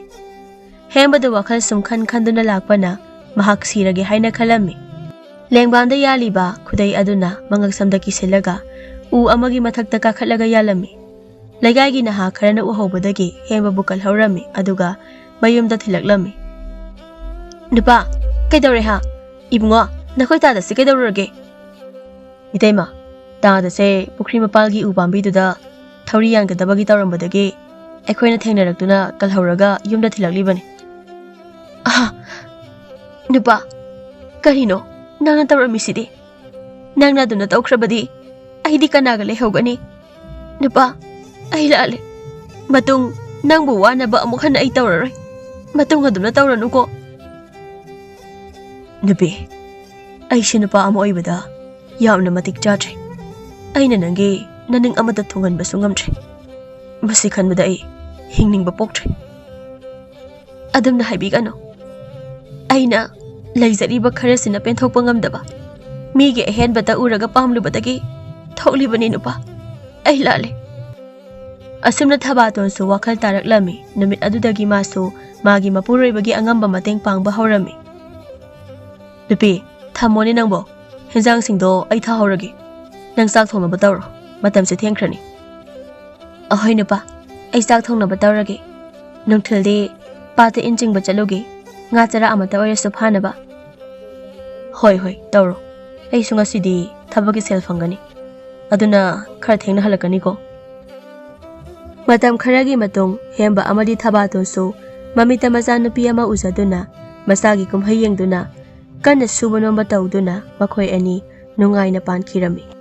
ꯍꯦꯝꯕꯗꯨ ꯋꯥꯈꯜ ꯁꯨꯝ ꯈꯟ ꯈꯟꯗꯨꯅ ꯂꯥꯛꯄꯅ ꯃꯍꯥꯛ ꯁꯤꯔꯒꯦ ꯍꯥꯏꯅ ꯈꯜꯂꯝꯃꯤ꯫ ꯂꯦꯡꯕꯥꯟꯗ ꯌꯥꯜꯂꯤꯕ ꯈꯨꯗꯩ ꯑꯗꯨꯅ ꯃꯉꯛꯁꯝꯗ ꯀꯤꯁꯤꯜꯂꯒ ꯎ ꯑꯃꯒꯤ ꯃꯊꯛꯇ ꯀꯥꯈꯠꯂꯒ ꯌꯥꯜꯂꯝꯃꯤ꯫ ꯂꯩꯀꯥꯏꯒꯤ ꯅꯍꯥ ꯈꯔꯅ ꯎꯍꯧꯕꯗꯒꯤ ꯍꯦꯝꯕꯕꯨ ꯀꯜꯍꯧꯔꯝꯃꯤ, ꯑꯗꯨꯒ ꯃꯌꯨꯝꯗ ꯊꯤꯜꯂꯛꯂꯝꯃꯤ꯫ "ꯅꯨꯄꯥ, ꯀꯩꯗꯧꯔꯦ ꯍꯥ? ꯏꯕꯨꯡꯉꯣ, ꯅꯈꯣꯏ ꯇꯥꯗꯁꯤ ꯀꯩꯗꯧꯔꯨꯔꯒꯦ?" "ꯏꯇꯩꯃ, ꯇꯥꯗꯁꯦ ꯄꯨꯈ꯭ꯔꯤ ꯃꯄꯥꯜꯒꯤ ꯎ ꯄꯥꯝꯕꯤꯗꯨꯗ ꯊꯧꯔꯤ ꯌꯥꯟꯒꯗꯕꯒꯤ ꯇꯧꯔꯝꯕꯗꯒꯤ ꯑꯩꯈꯣꯏꯅ ꯊꯦꯡꯅꯔꯛꯇꯨꯅ ꯀꯜꯍꯧꯔꯒ ꯌꯨꯝꯗ ꯊꯤꯜꯂꯛꯂꯤꯕꯅꯤ꯫" "ꯑꯍꯥ, ꯅꯨꯄꯥ, ꯀꯔꯤꯅꯣ ꯅꯪꯅ ꯇꯧꯔꯝꯃꯤꯁꯤꯗꯤ? ꯅꯪꯅ ꯑꯗꯨꯝꯅ ꯇꯧꯈ꯭ꯔꯕꯗꯤ ꯑꯩꯗꯤ ꯀꯅꯥꯒ ꯂꯩꯍꯧꯒꯅꯤ? ꯅꯨꯄꯥ, ꯑꯩ ꯂꯥꯜꯂꯦ꯫ ꯃꯇꯨꯡ ꯅꯪꯕꯨ ꯋꯥꯅꯕ ꯑꯃꯨꯛ ꯍꯟꯅ ꯑꯩ ꯇꯧꯔꯔꯣꯏ꯫ ꯃꯇꯨꯡ ꯑꯗꯨꯝꯅ ꯇꯧꯔꯅꯨꯀꯣ꯫" "ꯅꯨꯄꯤ, ꯑꯩꯁꯦ ꯅꯨꯄꯥ ꯑꯃ ꯑꯣꯏꯕꯗ ꯌꯥꯝꯅ ꯃꯇꯤꯛ ꯆꯥꯗ꯭ꯔꯦ꯫ ꯑꯩꯅ ꯅꯪꯒꯤ ꯅꯅꯤꯡ ꯑꯃꯠꯇ ꯊꯨꯡꯍꯟꯕꯁꯨ ꯉꯝꯗ꯭ꯔꯦ꯫ ꯃꯁꯤ ꯈꯟꯕꯗ ꯑꯩ ꯍꯤꯡꯅꯤꯡꯕ ꯄꯣꯛꯇ꯭ꯔꯦ꯫" "ꯑꯗꯨꯝꯅ ꯍꯥꯏꯕꯤꯒꯅꯨ꯫ ꯑꯩꯅ ꯂꯩꯖꯔꯤꯕ ꯈꯔꯁꯤꯅ ꯄꯦꯟꯊꯣꯛꯄ ꯉꯝꯗꯕ, ꯃꯤꯒꯤ ꯑꯍꯦꯟꯕꯇ ꯎꯔꯒ ꯄꯥꯝꯂꯨꯕꯗꯒꯤ ꯊꯣꯛꯂꯤꯕꯅꯤ ꯅꯨꯄꯥ꯫ ꯑꯩ ꯂꯥꯜꯂꯦ꯫" ꯑꯁꯨꯝꯅ ꯊꯕꯥꯇꯣꯟꯁꯨ ꯋꯥꯈꯜ ꯇꯥꯔꯛꯂꯝꯃꯤ꯫ ꯅꯨꯃꯤꯠ ꯑꯗꯨꯗꯒꯤ ꯃꯥꯁꯨ ꯃꯥꯒꯤ ꯃꯄꯨꯔꯣꯏꯕꯒꯤ ꯑꯉꯝꯕ ꯃꯇꯦꯡ ꯄꯥꯡꯕ ꯍꯧꯔꯝꯃꯤ꯫ "ꯅꯨꯄꯤ, ꯊꯝꯃꯣꯅꯦ ꯅꯪꯕꯣ꯫ ꯍꯦꯟꯖꯥꯡꯁꯤꯡꯗꯣ ꯑꯩ ꯊꯥꯍꯧꯔꯒꯦ꯫ ꯅꯪ ꯆꯥꯛ ꯊꯣꯡꯅꯕ ꯇꯧꯔꯣ꯫ ꯃꯇꯝꯁꯦ ꯊꯦꯡꯈ꯭ꯔꯅꯤ꯫" "ꯑꯍꯣꯏ ꯅꯨꯄꯥ, ꯑꯩ ꯆꯥꯛ ꯊꯣꯡꯅꯕ ꯇꯧꯔꯒꯦ꯫ ꯅꯨꯡꯊꯤꯜꯗꯤ ꯄꯥꯠꯇ ꯏꯟ ꯆꯤꯡꯕ ꯆꯠꯂꯨꯒꯦ꯫ ꯉꯥ ꯆꯔꯥ ꯑꯃꯠꯇ ꯑꯣꯏꯔꯁꯨ ꯐꯥꯅꯕ꯫" "ꯍꯣꯏ, ꯍꯣꯏ, ꯇꯧꯔꯣ꯫ ꯑꯩꯁꯨ ꯉꯁꯤꯗꯤ ꯊꯕꯛꯀꯤ ꯁꯦꯜ ꯐꯪꯒꯅꯤ꯫ ꯑꯗꯨꯅ ꯈꯔ ꯊꯦꯡꯅ ꯍꯜꯂꯛꯀꯅꯤꯀꯣ꯫" ꯃꯇꯝ ꯈꯔꯒꯤ ꯃꯇꯨꯡ ꯍꯦꯝꯕ ꯑꯃꯗꯤ ꯊꯕꯥꯇꯣꯟꯁꯨ ꯃꯃꯤꯠꯇ ꯃꯆꯥꯅꯨꯄꯤ ꯑꯃ ꯎꯖꯗꯨꯅ ꯃꯆꯥꯒꯤ ꯀꯨꯝꯍꯩ ꯌꯦꯡꯗꯨꯅ ꯀꯟꯅ ꯁꯨꯕ ꯅꯣꯝꯕ ꯇꯧꯗꯨꯅ ꯃꯈꯣꯏ ꯑꯅꯤ ꯅꯨꯡꯉꯥꯏꯅ ꯄꯥꯟꯈꯤꯔꯝꯃꯤ꯫